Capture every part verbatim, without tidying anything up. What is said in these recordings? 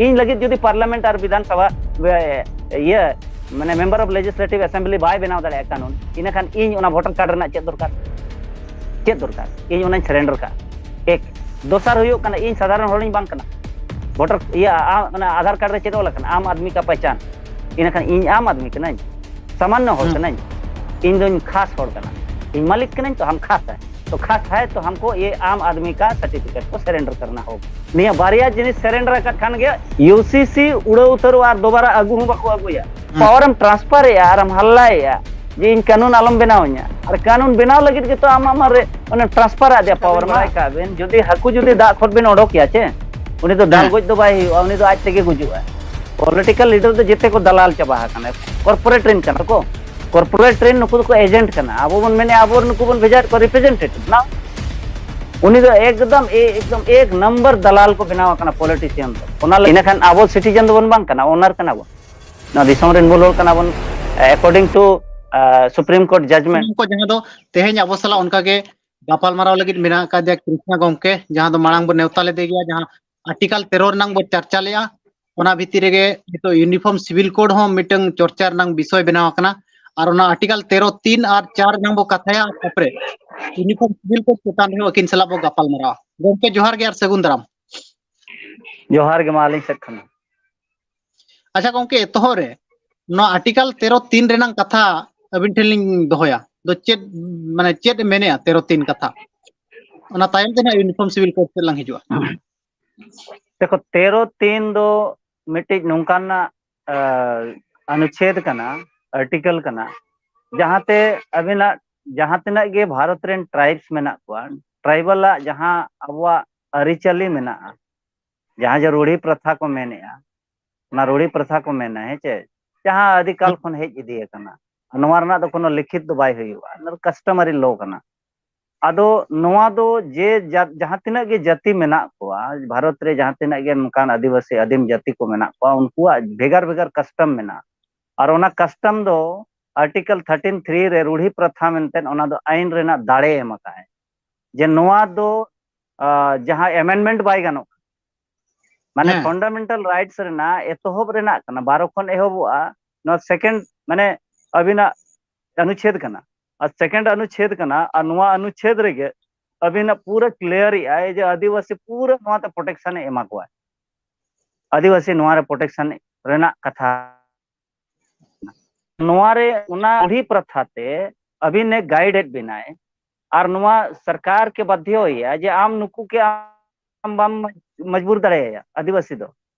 ᱤᱧ ᱞᱟᱹᱜᱤᱫ ᱡᱩᱫᱤ ᱯᱟᱨᱞᱟᱢᱮᱱᱴ ᱟᱨ ᱵᱤᱫᱷᱟᱱ ᱥᱚᱵᱷᱟ, ᱮ, ᱤᱭᱟᱹ, ᱢᱟᱱᱮ ᱢᱮᱢᱵᱟᱨ ᱚᱯᱷ ᱞᱮᱡᱤᱥᱞᱮᱴᱤᱵᱷ ᱮᱥᱮᱢᱵᱞᱤ ᱵᱟᱭ ᱵᱮᱱᱟᱣ ᱫᱟᱲᱮᱭᱟᱜᱼᱟ ᱠᱟᱹᱱᱩᱱ, ᱤᱱᱟᱹᱠᱷᱟᱱ ᱤᱧ ᱚᱱᱟ ᱵᱷᱳᱴᱟᱨ ᱠᱟᱨᱰ ᱨᱮᱱᱟᱜ ᱪᱮᱫ ᱫᱚᱨᱠᱟᱨ? ᱪᱮᱫ ᱫᱚᱨᱠᱟᱨ? ᱤᱧ ᱚᱱᱟᱧ ᱥᱟᱨᱮᱱᱰᱟᱨ ᱠᱟᱜᱼᱟ᱾ ᱮᱠ᱾ ᱫᱚᱥᱟᱨ ᱦᱩᱭᱩᱜ ᱠᱟᱱᱟ, ᱤᱧ ᱥᱟᱫᱷᱟᱨᱚᱱ ᱦᱚᱲᱤᱧ ᱵᱟᱝ ᱠᱟᱱᱟ᱾ ᱵᱷᱳᱴᱟᱨ, ᱤᱭᱟᱹ, ᱟ-, ᱚᱱᱟ ᱟᱫᱷᱟᱨ ᱠᱟᱨᱰ ᱨᱮ ᱪᱮᱫ ᱚᱞ ᱟᱠᱟᱱᱟ? ᱟᱢ ᱟᱫᱢᱤ ᱠᱟ ᱯᱮᱦᱪᱟᱱ᱾ ᱤᱱᱟᱹᱠᱷᱟᱱ ᱤᱧ ᱟᱢ ᱟᱫᱢᱤ ᱠᱟᱹᱱᱟᱹᱧ, ᱥᱟᱢᱟᱱᱱᱚ ᱦᱚᱲ ᱦᱩᱸ᱾ ᱠᱟᱹᱱᱟᱹᱧ, ᱤᱧ ᱫᱚᱧ ᱠᱷᱟᱥ ᱦᱚᱲ ᱠᱟᱱᱟ, ᱤᱧ ᱢᱟᱹᱞᱤᱠ ᱠᱟᱹᱱᱟᱹᱧ ᱛᱚ ᱦᱟᱢ ᱠᱷᱟᱥ ᱦᱮ, ᱛᱚ ᱠᱷᱟᱥ ᱦᱮ ᱛᱚ ᱦᱟᱢᱠᱚ ᱭᱮ ᱟᱢ ᱟᱫᱢᱤ ᱠᱟ ᱥᱟᱨᱴᱤᱯᱷᱤᱠᱮᱴ ᱠᱚ ᱥᱟᱨᱮᱱᱰᱟᱨ ᱠᱟᱨᱱᱟ ᱦᱳᱜᱟ᱾ ᱱᱤᱭᱟᱹ ᱵᱟᱨᱭᱟ ᱡᱤᱱᱤᱥ ᱥᱟᱨᱮᱱᱰᱟᱨ ᱟᱠᱟᱫ ᱠᱷᱟᱱ ᱜᱮ ᱭᱩ ᱥᱤ ᱥᱤ ᱩᱲᱟᱹᱣ ᱩᱛᱟᱹᱨᱚᱜᱼᱟ ᱟᱨ ᱫᱚᱵᱟᱨᱟ ᱟᱹᱜᱩ ᱦᱚᱸ ᱵᱟᱠᱚ ᱟᱹᱜᱩᱭᱟ᱾ ᱦᱩᱸ᱾ ᱯᱟᱣᱟᱨ ᱮᱢ ᱴᱨᱟᱱᱥᱯᱷᱟᱨ ᱮᱜᱼᱟ ᱟᱨ ᱮᱢ ᱦᱟᱞᱞᱟᱭᱮᱜᱼᱟ ᱡᱮ ᱤᱧ ᱠᱟᱹᱱᱩᱱ ᱟᱞᱚᱢ ᱵᱮᱱᱟᱣ ᱟᱹᱧᱟ, ᱟᱨ ᱠᱟᱹᱱᱩᱱ ᱵᱮᱱᱟᱣ ᱞᱟᱹᱜᱤᱫ ᱜᱮᱛᱚ ᱟᱢ ᱟᱢᱟᱜ ᱨᱮ ᱚᱱᱮ ᱴᱨᱟᱱᱥᱯᱷᱟᱨ ᱟᱫᱮᱭᱟ ᱯᱟᱣᱟᱨ ᱢᱟ᱾ ᱵᱟᱲᱟᱭ ᱠᱟᱜ ᱵᱮᱱ, ᱡᱩᱫᱤ ᱦᱟᱹᱠᱩ ᱡᱩᱫᱤ ᱫᱟᱜ ᱠᱷᱚᱱ ᱵᱮᱱ ᱚᱰᱚᱠᱮᱭᱟ ᱪᱮ, ᱩᱱᱤ ᱫᱚ ᱫᱟᱞ ᱦᱮᱸ᱾ ᱜᱚᱡ ᱫᱚ ᱵᱟᱭ ᱦᱩᱭᱩᱜᱼᱟ, ᱩᱱᱤ ᱫᱚ ᱟᱡ ᱛᱮᱜᱮ ᱜᱩᱡᱩᱜᱼᱟ᱾ ᱯᱚᱞᱤᱴᱤᱠᱟᱞ ᱞᱤᱰᱟᱨ ᱫᱚ ᱡᱮᱛᱮ ᱠᱚ ᱫᱟᱞᱟᱞ ᱪᱟᱵᱟ ᱟᱠᱟᱱᱟ, ᱠᱚᱨᱯᱳᱨᱮᱴ ᱨᱮᱱ ᱠᱟᱱᱟ ᱠᱚ, ᱠᱚᱨᱯᱳᱨᱮᱴ ᱨᱮᱱ ᱱᱩᱠᱩ ᱫᱚᱠᱚ ᱮᱡᱮᱱᱴ ᱠᱟᱱᱟ᱾ ᱟᱵᱚ ᱵᱚᱱ ᱢᱮᱱᱮᱫᱼᱟ ᱟᱵᱚ ᱱᱩᱠᱩ ᱵᱚᱱ ᱵᱷᱮᱡᱟᱭᱮᱫ ᱠᱚᱣᱟ ᱨᱤᱯᱨᱮᱡᱮᱱᱴᱮᱴᱤᱵᱷ ᱱᱟ, ᱩᱱᱤ ᱫᱚ ᱮᱠᱫᱚᱢ ᱮ-, ᱮᱠᱫᱚᱢ ᱮᱠ ᱱᱟᱢᱵᱟᱨ ᱫᱟᱞᱟᱞ ᱠᱚ ᱵᱮᱱᱟᱣ ᱟᱠᱟᱱᱟ ᱯᱚᱞᱤᱴᱤᱥᱤᱭᱟᱱ ᱫᱚ᱾ ᱚᱱᱟ ᱞᱟᱹᱜᱤᱫ ᱤᱱᱟᱹᱠᱷᱟᱱ ᱟᱵᱚ ᱥᱤᱴᱤᱡᱮᱱ ᱫᱚᱵᱚᱱ ᱵᱟᱝ ᱠᱟᱱᱟ, ᱚᱱᱟᱨ ᱠᱟᱱᱟ ᱵᱚᱱ᱾ ᱱᱚᱣᱟ ᱫᱤᱥᱚᱢ ᱨᱮᱱ ᱢᱩᱞ ᱦᱚᱲ ᱠᱟᱱᱟ ᱵᱚᱱ, according to, ᱟ, Supreme Court judgment᱾ ᱥᱟᱱᱟᱢ ᱠᱚ ᱡᱟᱦᱟᱸ ᱫᱚ ᱛᱮᱦᱮᱧ ᱟᱵᱚ ᱥᱟᱞᱟᱜ ᱚᱱᱠᱟ ᱜᱮ ᱜᱟᱯᱟᱞᱢᱟᱨᱟᱣ ᱞᱟᱹᱜᱤᱫ ᱢᱮᱱᱟᱜ ᱟᱠᱟᱫᱮᱭᱟ ᱠᱨᱤᱥᱱᱟ ᱜᱚᱢᱠᱮ, ᱡᱟᱦᱟᱸ ᱫᱚ ᱢᱟᱲᱟᱝ ᱵᱚᱱ ᱱᱮᱣᱛᱟ ᱞᱮᱫᱮ ᱜᱮᱭᱟ, ᱡᱟᱦᱟᱸ ᱟᱨᱴᱤᱠᱟᱞ ᱛᱮᱨᱚ ᱨᱮᱱᱟᱝ ᱵᱚᱱ ᱪᱟᱨᱪᱟ ᱞᱮᱜᱼᱟ᱾ ᱚᱱᱟ ᱵᱷᱤᱛᱤᱨ ᱨᱮᱜᱮ ᱱᱤᱛᱚᱜ ᱤᱭᱩᱱᱤᱯᱷᱚᱨᱢ ᱥᱤᱵᱤᱞ ᱠᱳᱰ ᱦᱚᱸ ᱢᱤᱫᱴᱟᱝ ᱪᱚᱨᱪᱟ ᱨᱮᱱᱟᱝ ᱵᱤᱥᱚᱭ ᱵᱮᱱᱟᱣ ᱟᱠᱟᱱᱟ᱾ ᱟᱨ ᱚᱱᱟ ᱟᱨᱴᱤᱠᱟᱞ ᱛᱮᱨᱚ ᱛᱤᱱ ᱟᱨ ᱪᱟᱨ ᱨᱮᱱᱟᱝ ᱵᱚ ᱠᱟᱛᱷᱟᱭᱟ, ᱛᱟᱨᱯᱚᱨᱮ ᱤᱭᱩᱱᱤᱯᱷᱚᱨᱢ ᱥᱤᱵᱤᱞ ᱠᱳᱰ ᱪᱮᱛᱟᱱ ᱨᱮᱦᱚᱸ ᱟᱹᱠᱤᱱ ᱥᱟᱞᱟᱜ ᱵᱚ ᱜᱟᱯᱟᱞ ᱢᱟᱨᱟᱣᱟ᱾ ᱜᱚᱢᱠᱮ, ᱡᱚᱦᱟᱨ ᱜᱮ ᱟᱨ ᱥᱟᱹᱜᱩᱱ ᱫᱟᱨᱟᱢ᱾ ᱡᱚᱦᱟᱨ ᱜᱮ ᱢᱟ ᱟᱹᱞᱤᱧ ᱥᱮᱫ ᱠᱷᱚᱱ᱾ ᱟᱪᱪᱷᱟ ᱜᱚᱢᱠᱮ, ᱮᱛᱚᱦᱚᱵ ᱨᱮ ᱱᱚᱣᱟ ᱟᱨᱴᱤᱠᱟᱞ ᱛᱮᱨᱚ ᱛᱤᱱ ᱨᱮᱱᱟᱝ ᱠᱟᱛᱷᱟ ᱟᱹᱵᱤᱱ ᱴᱷᱮᱱ ᱞᱤᱧ ᱫᱚᱦᱚᱭᱟ᱾ ᱫᱚ ᱪᱮᱫ, ᱢᱟᱱᱮ ᱪᱮᱫ ᱮ ᱢᱮᱱᱮᱜᱼᱟ ᱛᱮᱨᱚ ᱛᱤᱱ ᱠᱟᱛᱷᱟ? ᱚᱱᱟ ᱛᱟᱭᱚᱢ ᱛᱮ ᱱᱟᱦᱟᱜ ᱤᱭᱩᱱᱤᱯᱷᱚᱨᱢ ᱥᱤᱵᱤᱞ ᱠᱳᱰ ᱥᱮᱫ ᱞᱟᱝ ᱦᱤᱡᱩᱜᱼᱟ᱾ ᱫᱮᱠᱷᱚ, ᱛᱮᱨᱚ ᱛᱤᱱ ᱫᱚ ᱢᱤᱫᱴᱤᱡ ᱱᱚᱝᱠᱟᱱᱟᱜ, ᱟ, ᱚᱱᱩᱪᱷᱮᱫ ᱠᱟᱱᱟ, ᱟᱨᱴᱤᱠᱟᱞ ᱠᱟᱱᱟ, ᱡᱟᱦᱟᱸᱛᱮ ᱟᱵᱤᱱᱟᱜ ᱡᱟᱦᱟᱸ ᱛᱤᱱᱟᱹᱜ ᱜᱮ ᱵᱷᱟᱨᱚᱛ ᱨᱮᱱ ᱴᱨᱟᱭᱤᱵᱥ ᱢᱮᱱᱟᱜ ᱠᱚᱣᱟ, ᱴᱨᱟᱭᱵᱟᱞᱟᱜ ᱡᱟᱦᱟᱸ ᱟᱵᱚᱣᱟᱜ ᱟᱹᱨᱤᱪᱟᱹᱞᱤ ᱢᱮᱱᱟᱜᱼᱟ, ᱡᱟᱦᱟᱸ ᱡᱮ ᱨᱩᱲᱦᱤ ᱯᱨᱚᱛᱷᱟ ᱠᱚ ᱢᱮᱱᱮᱜᱼᱟ, ᱚᱱᱟ ᱨᱩᱲᱦᱤ ᱯᱨᱚᱛᱷᱟ ᱠᱚ ᱢᱮᱱᱟ, ᱦᱮᱸ ᱪᱮ, ᱡᱟᱦᱟᱸ ᱟᱹᱫᱤᱠᱟᱞ ᱠᱷᱚᱱ ᱦᱮᱡ ᱤᱫᱤ ᱟᱠᱟᱱᱟ, ᱱᱚᱣᱟ ᱨᱮᱱᱟᱜ ᱫᱚ ᱠᱳᱱᱳ ᱞᱤᱠᱷᱤᱛ ᱫᱚ ᱵᱟᱭ ᱦᱩᱭᱩᱜᱼᱟ, ᱚᱱᱟ ᱫᱚ customary law ᱠᱟᱱᱟ᱾ ᱟᱫᱚ ᱱᱚᱣᱟ ᱫᱚ ᱡᱮ ᱡᱟ-, ᱡᱟᱦᱟᱸ ᱛᱤᱱᱟᱹᱜ ᱜᱮ ᱡᱟᱹᱛᱤ ᱢᱮᱱᱟᱜ ᱠᱚᱣᱟ ᱵᱷᱟᱨᱚᱛ ᱨᱮ, ᱡᱟᱦᱟᱸ ᱛᱤᱱᱟᱹᱜ ᱜᱮ ᱱᱚᱝᱠᱟᱱ ᱟᱹᱫᱤᱵᱟᱹᱥᱤ ᱟᱹᱫᱤᱢ ᱡᱟᱹᱛᱤ ᱠᱚ ᱢᱮᱱᱟᱜ ᱠᱚᱣᱟ, ᱩᱱᱠᱩᱣᱟᱜ ᱵᱷᱮᱜᱟᱨ ᱵᱷᱮᱜᱟᱨ ᱠᱟᱥᱴᱚᱢ ᱢᱮᱱᱟᱜᱼᱟ᱾ ᱟᱨ ᱚᱱᱟ ᱠᱟᱥᱴᱚᱢ ᱫᱚ ᱟᱨᱴᱤᱠᱟᱞ ᱛᱷᱟᱨᱴᱤᱱ ᱛᱷᱨᱤ ᱨᱮ ᱨᱩᱲᱦᱤ ᱯᱨᱚᱛᱷᱟ ᱢᱮᱱᱛᱮ ᱚᱱᱟ ᱫᱚ ᱟᱭᱤᱱ ᱨᱮᱱᱟᱜ ᱫᱟᱲᱮ ᱮᱢ ᱟᱠᱟᱫᱼᱟᱭ, ᱡᱮ ᱱᱚᱣᱟ ᱫᱚ, ᱟ, ᱡᱟᱦᱟᱸ ᱮᱢᱮᱱᱰᱢᱮᱱᱴ ᱵᱟᱭ ᱜᱟᱱᱚᱜ, ᱢᱟᱱᱮ ᱦᱮᱸ᱾ Fundamental rights ᱨᱮᱱᱟᱜ ᱮᱛᱚᱦᱚᱵ ᱨᱮᱱᱟᱜ ᱠᱟᱱᱟ, ᱵᱟᱨᱚ ᱠᱷᱚᱱ ᱮᱦᱚᱵᱚᱜᱼᱟ, ᱱᱚᱣᱟ second ᱢᱟᱱᱮ ᱟᱹᱵᱤᱱᱟᱜ ᱚᱱᱩᱪᱷᱮᱫ ᱠᱟᱱᱟ, ᱟᱨ second ᱚᱱᱩᱪᱷᱮᱫ ᱠᱟᱱᱟ, ᱟᱨ ᱱᱚᱣᱟ ᱚᱱᱩᱪᱷᱮᱫ ᱨᱮᱜᱮ ᱟᱹᱵᱤᱱᱟᱜ ᱯᱩᱨᱟᱹ clear ᱮᱜᱼᱟᱭ ᱡᱮ ᱟᱹᱫᱤᱵᱟᱹᱥᱤ ᱯᱩᱨᱟᱹ ᱱᱚᱣᱟ ᱛᱮ protection ᱮ ᱮᱢᱟ ᱠᱚᱣᱟ, ᱟᱹᱫᱤᱵᱟᱹᱥᱤ ᱱᱚᱣᱟ ᱨᱮ protection ᱨᱮᱱᱟᱜ ᱠᱟᱛᱷᱟ᱾ ᱱᱚᱣᱟ ᱨᱮ ᱚᱱᱟ ᱨᱩᱲᱦᱤ ᱯᱨᱚᱛᱷᱟ ᱛᱮ ᱟᱹᱵᱤᱱ ᱮ guide ᱮᱫ ᱵᱮᱱᱟᱭ, ᱟᱨ ᱱᱚᱣᱟ ᱥᱚᱨᱠᱟᱨ ᱠᱮ ᱵᱟᱫᱷᱭᱚ ᱮᱭᱟ ᱡᱮ ᱟᱢ ᱱᱩᱠᱩ ᱠᱮ ᱟᱢ ᱵᱟᱢ ᱢᱚᱡᱵᱩᱨ ᱫᱟᱲᱮᱭᱟᱭᱟ ᱟᱹᱫᱤᱵᱟᱹᱥᱤ ᱫᱚ᱾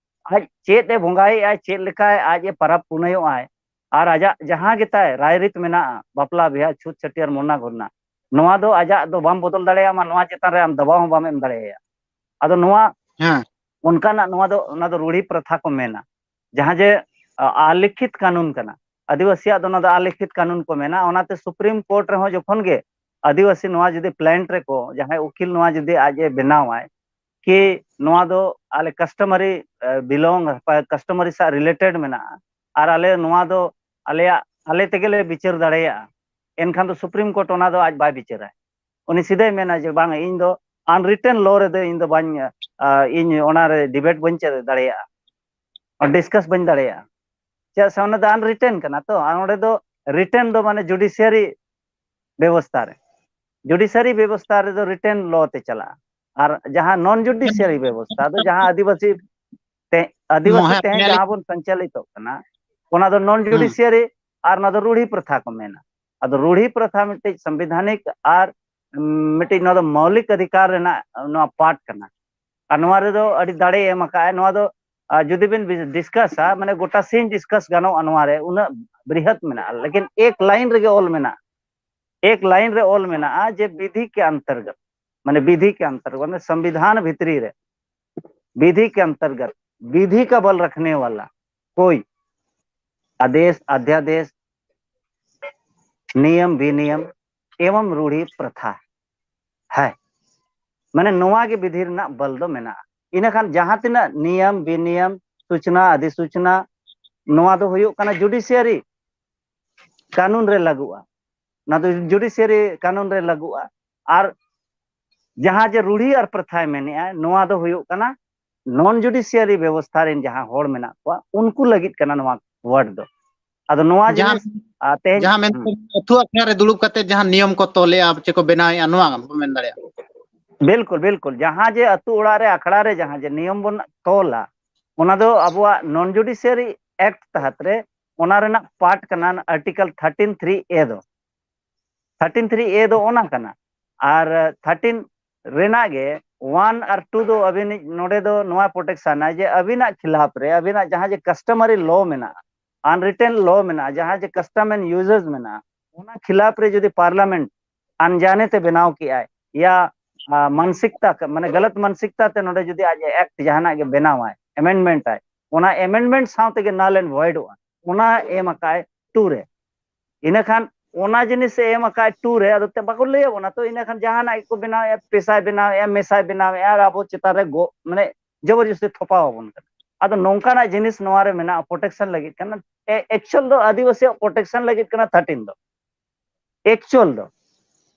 ᱟᱡ ᱪᱮᱫ ᱮ ᱵᱚᱸᱜᱟᱭᱮᱫᱼᱟᱭ, ᱪᱮᱫ ᱞᱮᱠᱟᱭ ᱟᱡ ᱮ ᱯᱟᱨᱟᱵᱽ ᱯᱩᱱᱟᱹᱭᱚᱜ ᱟᱭ, ᱟᱨ ᱟᱡᱟᱜ ᱡᱟᱦᱟᱸ ᱜᱮᱛᱟᱭ ᱨᱟᱭᱨᱤᱛ ᱢᱮᱱᱟᱜᱼᱟ, ᱵᱟᱯᱞᱟ ᱵᱤᱦᱟ ᱪᱷᱩᱛ ᱪᱷᱟᱹᱴᱭᱟᱹᱨ ᱢᱚᱨᱱᱟ ᱜᱷᱚᱨᱱᱟ, ᱱᱚᱣᱟ ᱫᱚ ᱟᱡᱟᱜ ᱫᱚ ᱵᱟᱢ ᱵᱚᱫᱚᱞ ᱫᱟᱲᱮᱭᱟᱜᱼᱟ, ᱱᱚᱣᱟ ᱪᱮᱛᱟᱱ ᱨᱮ ᱟᱢ ᱫᱟᱵᱟᱣ ᱦᱚᱸ ᱵᱟᱢ ᱮᱢ ᱫᱟᱲᱮᱭᱟᱭᱟ᱾ ᱟᱫᱚ ᱱᱚᱣᱟ ᱦᱮᱸ᱾ ᱚᱱᱠᱟᱱᱟᱜ ᱱᱚᱣᱟ ᱫᱚ, ᱚᱱᱟ ᱫᱚ ᱨᱩᱲᱦᱤ ᱯᱨᱚᱛᱷᱟ ᱠᱚ ᱢᱮᱱᱟ, ᱡᱟᱦᱟᱸ ᱡᱮ ᱟ, ᱟᱞᱮᱠᱷᱤᱛ ᱠᱟᱹᱱᱩᱱ ᱠᱟᱱᱟ, ᱟᱹᱫᱤᱵᱟᱹᱥᱤᱭᱟᱜ ᱫᱚ ᱚᱱᱟ ᱫᱚ ᱟᱞᱮᱠᱷᱤᱛ ᱠᱟᱹᱱᱩᱱ ᱠᱚ ᱢᱮᱱᱟ᱾ ᱚᱱᱟᱛᱮ Supreme Court ᱨᱮᱦᱚᱸ ᱡᱚᱠᱷᱚᱱ ᱜᱮ ᱟᱹᱫᱤᱵᱟᱹᱥᱤ ᱱᱚᱣᱟ ᱡᱩᱫᱤ plaint ᱨᱮᱠᱚ, ᱡᱟᱦᱟᱸᱭ ᱩᱠᱤᱞ ᱱᱚᱣᱟ ᱡᱩᱫᱤ ᱟᱡ ᱮ ᱵᱮᱱᱟᱣᱟᱭ ᱠᱤ ᱱᱚᱣᱟ ᱫᱚ ᱟᱞᱮ customary, ᱟ, belong, customary ᱥᱟᱶ related ᱢᱮᱱᱟᱜᱼᱟ, ᱟᱨ ᱟᱞᱮ ᱱᱚᱣᱟ ᱫᱚ ᱟᱞᱮᱭᱟᱜ, ᱟᱞᱮ ᱛᱮᱜᱮ ᱞᱮ ᱵᱤᱪᱟᱹᱨ ᱫᱟᱲᱮᱭᱟᱜᱼᱟ, ᱮᱱᱠᱷᱟᱱ ᱫᱚ Supreme Court ᱚᱱᱟ ᱫᱚ ᱟᱡ ᱵᱟᱭ ᱵᱤᱪᱟᱹᱨᱟᱭ᱾ ᱩᱱᱤ ᱥᱤᱫᱷᱟᱹᱭ ᱢᱮᱱᱟ ᱡᱮ, "ᱵᱟᱝ, ᱤᱧ ᱫᱚ unwritten law ᱨᱮᱫᱚ ᱤᱧ ᱫᱚ ᱵᱟᱹᱧ, ᱟ, ᱤᱧ ᱚᱱᱟᱨᱮ debate ᱵᱟᱹᱧ ᱪᱮᱫ ᱫᱟᱲᱮᱭᱟᱜᱼᱟ, discuss ᱵᱟᱹᱧ ᱫᱟᱲᱮᱭᱟᱜᱼᱟ, ᱪᱮᱫᱟᱜ ᱥᱮ ᱚᱱᱟ ᱫᱚ unwritten ᱠᱟᱱᱟ ᱛᱚ, ᱟᱨ ᱚᱸᱰᱮ ᱫᱚ written ᱫᱚ ᱢᱟᱱᱮ judiciary ᱵᱮᱵᱚᱥᱛᱷᱟ ᱨᱮ, judiciary ᱵᱮᱵᱚᱥᱛᱷᱟ ᱨᱮᱫᱚ written law ᱛᱮ ᱪᱟᱞᱟᱜᱼᱟ, ᱟᱨ ᱡᱟᱦᱟᱸ non judiciary ᱵᱮᱵᱚᱥᱛᱷᱟ ᱫᱚ ᱡᱟᱦᱟᱸ ᱟᱹᱫᱤᱵᱟᱹᱥᱤ ᱛᱮ-, ᱟᱹᱫᱤᱵᱟᱹᱥᱤ ᱢᱚᱦᱟ-, ᱛᱮᱦᱮᱧ ᱢᱚᱦᱟ-, ᱡᱟᱦᱟᱸ ᱵᱚᱱ ᱥᱚᱧᱪᱟᱞᱤᱛᱚᱜ ᱠᱟᱱᱟ, ᱚᱱᱟ ᱫᱚ non ᱦᱩᱸ᱾ Judiciary ᱟᱨ ᱚᱱᱟ ᱫᱚ ᱨᱩᱲᱦᱤ ᱯᱨᱚᱛᱷᱟ ᱠᱚ ᱢᱮᱱᱟ᱾ ᱟᱫᱚ ᱨᱩᱲᱦᱤ ᱯᱨᱚᱛᱷᱟ ᱢᱤᱫᱴᱤᱡ ᱥᱚᱝᱵᱤᱫᱷᱟᱱᱤᱠ ᱟᱨ, ᱩᱢ, ᱢᱤᱫᱴᱤᱡ ᱱᱚᱣᱟ ᱫᱚ ᱢᱳᱣᱞᱤᱠ ᱚᱫᱷᱤᱠᱟᱨ ᱨᱮᱱᱟᱜ ᱱᱚᱣᱟ part ᱠᱟᱱᱟ᱾ ᱟᱨ ᱱᱚᱣᱟ ᱨᱮᱫᱚ ᱟᱹᱰᱤ ᱫᱟᱲᱮ ᱮᱢ ᱟᱠᱟᱫᱼᱟᱭ᱾ ᱱᱚᱣᱟ ᱫᱚ, ᱟᱨ ᱡᱩᱫᱤ ᱵᱤᱱ ᱰᱤᱥᱠᱟᱥᱟ, ᱢᱟᱱᱮ ᱜᱚᱴᱟ ᱥᱤᱧ discuss ᱜᱟᱱᱚᱜᱼᱟ ᱱᱚᱣᱟ ᱨᱮ, ᱩᱱᱟᱹᱜ ᱵᱨᱤᱦᱚᱛ ᱢᱮᱱᱟᱜᱼᱟ, ᱞᱮᱠᱤᱱ ᱮᱠ line ᱨᱮᱜᱮ ᱚᱞ ᱢᱮᱱᱟᱜᱼᱟ, ᱮᱠ line ᱨᱮ ᱚᱞ ᱢᱮᱱᱟᱜᱼᱟ ᱡᱮ ᱵᱤᱫᱷᱤ ᱠᱮ ᱚᱱᱛᱚᱨᱜᱚᱛ, ᱢᱟᱱᱮ ᱵᱤᱫᱷᱤ ᱠᱮ ᱚᱱᱛᱚᱨᱜᱚᱛ, ᱢᱟᱱᱮ ᱥᱚᱝᱵᱤᱫᱷᱟᱱ ᱵᱷᱤᱛᱨᱤ ᱨᱮ विधि के अंतर्गत विधि का बल रखने वाला कोई आदेश, अध्यादेश, नियम, विनियम एवं रूढ़ि प्रथा है। ᱢᱟᱱᱮ ᱱᱚᱣᱟ ᱜᱮ ᱵᱤᱫᱷᱤ ᱨᱮᱱᱟᱜ ᱵᱚᱞ ᱫᱚ ᱢᱮᱱᱟᱜᱼᱟ᱾ ᱤᱱᱟᱹᱠᱷᱟᱱ ᱡᱟᱦᱟᱸ ᱛᱤᱱᱟᱹᱜ ᱱᱤᱭᱚᱢ, ᱵᱤᱱᱤᱭᱚᱢ, ᱥᱩᱪᱱᱟ, ᱚᱫᱷᱤᱥᱩᱪᱱᱟ, ᱱᱚᱣᱟ ᱫᱚ ᱦᱩᱭᱩᱜ ᱠᱟᱱᱟ judiciary ᱠᱟᱹᱱᱩᱱ ᱨᱮ ᱞᱟᱹᱜᱩᱜᱼᱟ᱾ ᱚᱱᱟ ᱫᱚ judiciary ᱠᱟᱹᱱᱩᱱ ᱨᱮ ᱞᱟᱹᱜᱩᱜᱼᱟ᱾ ᱟᱨ ᱡᱟᱦᱟᱸ ᱡᱮ ᱨᱩᱲᱦᱤ ᱟᱨ ᱯᱨᱚᱛᱷᱟᱭ ᱢᱮᱱᱮᱜᱼᱟ, ᱱᱚᱣᱟ ᱫᱚ ᱦᱩᱭᱩᱜ ᱠᱟᱱᱟ ᱱᱚᱱ ᱡᱩᱰᱤᱥᱤᱭᱟᱨᱤ ᱵᱮᱵᱚᱥᱛᱷᱟ ᱨᱮᱱ ᱡᱟᱦᱟᱸ ᱦᱚᱲ ᱢᱮᱱᱟᱜ ᱠᱚᱣᱟ, ᱩᱱᱠᱩ ᱞᱟᱹᱜᱤᱫ ᱠᱟᱱᱟ ᱱᱚᱣᱟ ᱣᱟᱨᱰ ᱫᱚ᱾ ᱟᱫᱚ ᱱᱚᱣᱟ ᱡᱟᱦᱟᱸ ᱡᱤᱱᱤᱥ, ᱟ, ᱛᱮᱦᱮᱧ, ᱡᱟᱦᱟᱸ ᱢᱮᱱᱛᱮ ᱦᱩᱸ᱾ ᱟᱹᱛᱩ ᱟᱠᱷᱲᱟ ᱨᱮ ᱫᱩᱲᱩᱵ ᱠᱟᱛᱮ ᱡᱟᱦᱟᱸ ᱱᱤᱭᱚᱢ ᱠᱚ ᱛᱚᱞᱮᱜᱼᱟ, ᱪᱮ ᱠᱚ ᱵᱮᱱᱟᱣᱮᱜᱼᱟ, ᱱᱚᱣᱟ ᱵᱚᱱ ᱢᱮᱱ ᱫᱟᱲᱮᱭᱟᱜᱼᱟ᱾ ᱵᱤᱞᱠᱩᱞ, ᱵᱤᱞᱠᱩᱞ᱾ ᱡᱟᱦᱟᱸ ᱡᱮ ᱟᱹᱛᱩ ᱚᱲᱟᱜ ᱨᱮ, ᱟᱠᱷᱲᱟ ᱨᱮ ᱡᱟᱦᱟᱸ ᱡᱮ ᱱᱤᱭᱚᱢ ᱵᱚᱱ ᱛᱚᱞᱟ, ᱚᱱᱟ ᱫᱚ ᱟᱵᱚᱣᱟᱜ ᱱᱚᱱ ᱡᱩᱰᱤᱥᱤᱭᱟᱨᱤ ᱮᱠᱴ ᱛᱟᱦᱟᱛ ᱨᱮ ᱚᱱᱟ ᱨᱮᱱᱟᱜ ᱯᱟᱨᱴ ᱠᱟᱱᱟ, ᱟᱨᱴᱤᱠᱮᱞ ᱛᱷᱟᱨᱴᱤᱱ ᱛᱷᱨᱤ ᱮ ᱫᱚ᱾ ᱛᱷᱟᱨᱴᱤᱱ ᱛᱷᱨᱤ ᱮ ᱫᱚ ᱚᱱᱟ ᱠᱟᱱᱟ᱾ ᱟᱨ ᱛᱷᱟᱨᱴᱤᱱ ᱨᱮᱱᱟᱜ ᱜᱮ ᱚᱣᱟᱱ ᱟᱨ ᱴᱩ ᱫᱚ ᱟᱹᱵᱤᱱᱤᱡ ᱱᱚᱰᱮ ᱫᱚ ᱱᱚᱣᱟ ᱯᱨᱚᱴᱮᱠᱥᱚᱱᱟᱭ ᱡᱮ ᱟᱹᱵᱤᱱᱟᱜ ᱠᱷᱤᱞᱟᱯ ᱨᱮ, ᱟᱹᱵᱤᱱᱟᱜ ᱡᱟᱦᱟᱸ ᱡᱮ ᱠᱟᱥᱴᱚᱢᱟᱨᱤ ᱞᱚ ᱢᱮᱱᱟᱜᱼᱟ, ᱟᱱᱨᱤᱴᱮᱱ ᱞᱚ ᱢᱮᱱᱟᱜᱼᱟ, ᱡᱟᱦᱟᱸ ᱡᱮ ᱠᱟᱥᱴᱚᱢ ᱮᱱᱰ ᱭᱩᱡᱮᱥ ᱢᱮᱱᱟᱜᱼᱟ, ᱚᱱᱟ ᱠᱷᱤᱞᱟᱯ ᱨᱮ ᱡᱩᱫᱤ ᱯᱟᱨᱞᱟᱢᱮᱱᱴ ᱟᱱᱡᱟᱱᱮ ᱛᱮ ᱵᱮᱱᱟᱣ ᱠᱮᱜᱼᱟᱭ, ᱭᱟ, ᱟ, ᱢᱟᱱᱥᱤᱠᱛᱟ ᱠᱟ-, ᱢᱟᱱᱮ ᱜᱟᱞᱟᱛ ᱢᱟᱱᱥᱤᱠᱛᱟ ᱛᱮ ᱱᱚᱰᱮ ᱡᱩᱫᱤ ᱟᱡ ᱮ ᱮᱠᱴ ᱡᱟᱦᱟᱱᱟᱜ ᱜᱮ ᱵᱮᱱᱟᱣᱟᱭ, ᱟᱢᱮᱱᱰᱢᱮᱱᱴ ᱟᱭ, ᱚᱱᱟ ᱟᱢᱮᱱᱰᱢᱮᱱᱴ ᱥᱟᱶ ᱛᱮᱜᱮ ᱱᱟᱞ ᱮᱱᱰ ᱵᱷᱚᱭᱮᱰᱚᱜᱼᱟ᱾ ᱚᱱᱟ ᱮᱢ ᱟᱠᱟᱫ ᱴᱩ ᱨᱮ᱾ ᱤᱱᱟᱹᱠᱷᱟᱱ ᱚᱱᱟ ᱡᱤᱱᱤᱥ ᱮ ᱮᱢ ᱟᱠᱟᱫ ᱴᱩ ᱨᱮ, ᱟᱫᱚ ᱛᱮ ᱵᱟᱠᱚ ᱞᱟᱹᱭ ᱟᱵᱚᱱᱟ ᱛᱚ, ᱤᱱᱟᱹᱠᱷᱟᱱ ᱡᱟᱦᱟᱱᱟᱜ ᱜᱮᱠᱚ ᱵᱮᱱᱟᱣᱮᱫᱼᱟ, ᱯᱮᱥᱟᱭ ᱵᱮᱱᱟᱣᱮᱫᱼᱟ, ᱢᱮᱥᱟᱭ ᱵᱮᱱᱟᱣᱮᱫᱼᱟ, ᱟᱨ ᱟᱵᱚ ᱪᱮᱛᱟᱱ ᱨᱮ ᱜᱚ-, ᱢᱟᱱᱮ ᱡᱚᱵᱚᱨᱡᱚᱥᱛᱤ ᱛᱷᱚᱯᱟᱣ ᱟᱵᱚᱱ ᱠᱟᱱᱟ᱾ ᱟᱫᱚ ᱱᱚᱝᱠᱟᱱᱟᱜ ᱡᱤᱱᱤᱥ ᱱᱚᱣᱟ ᱨᱮ ᱢᱮᱱᱟᱜᱼᱟ, ᱯᱨᱚᱴᱮᱠᱥᱚᱱ ᱞᱟᱹᱜᱤᱫ ᱠᱟᱱᱟ᱾ ᱮ-, ᱮᱠᱪᱩᱭᱟᱞ ᱫᱚ ᱟᱹᱫᱤᱵᱟᱹᱥᱤᱭᱟᱜ ᱯᱨᱚᱴᱮᱠᱥᱚᱱ ᱞᱟᱹᱜᱤᱫ ᱠᱟᱱᱟ ᱛᱷᱟᱨᱴᱤᱱ ᱫᱚ, ᱮᱠᱪᱩᱭᱟᱞ ᱫᱚ᱾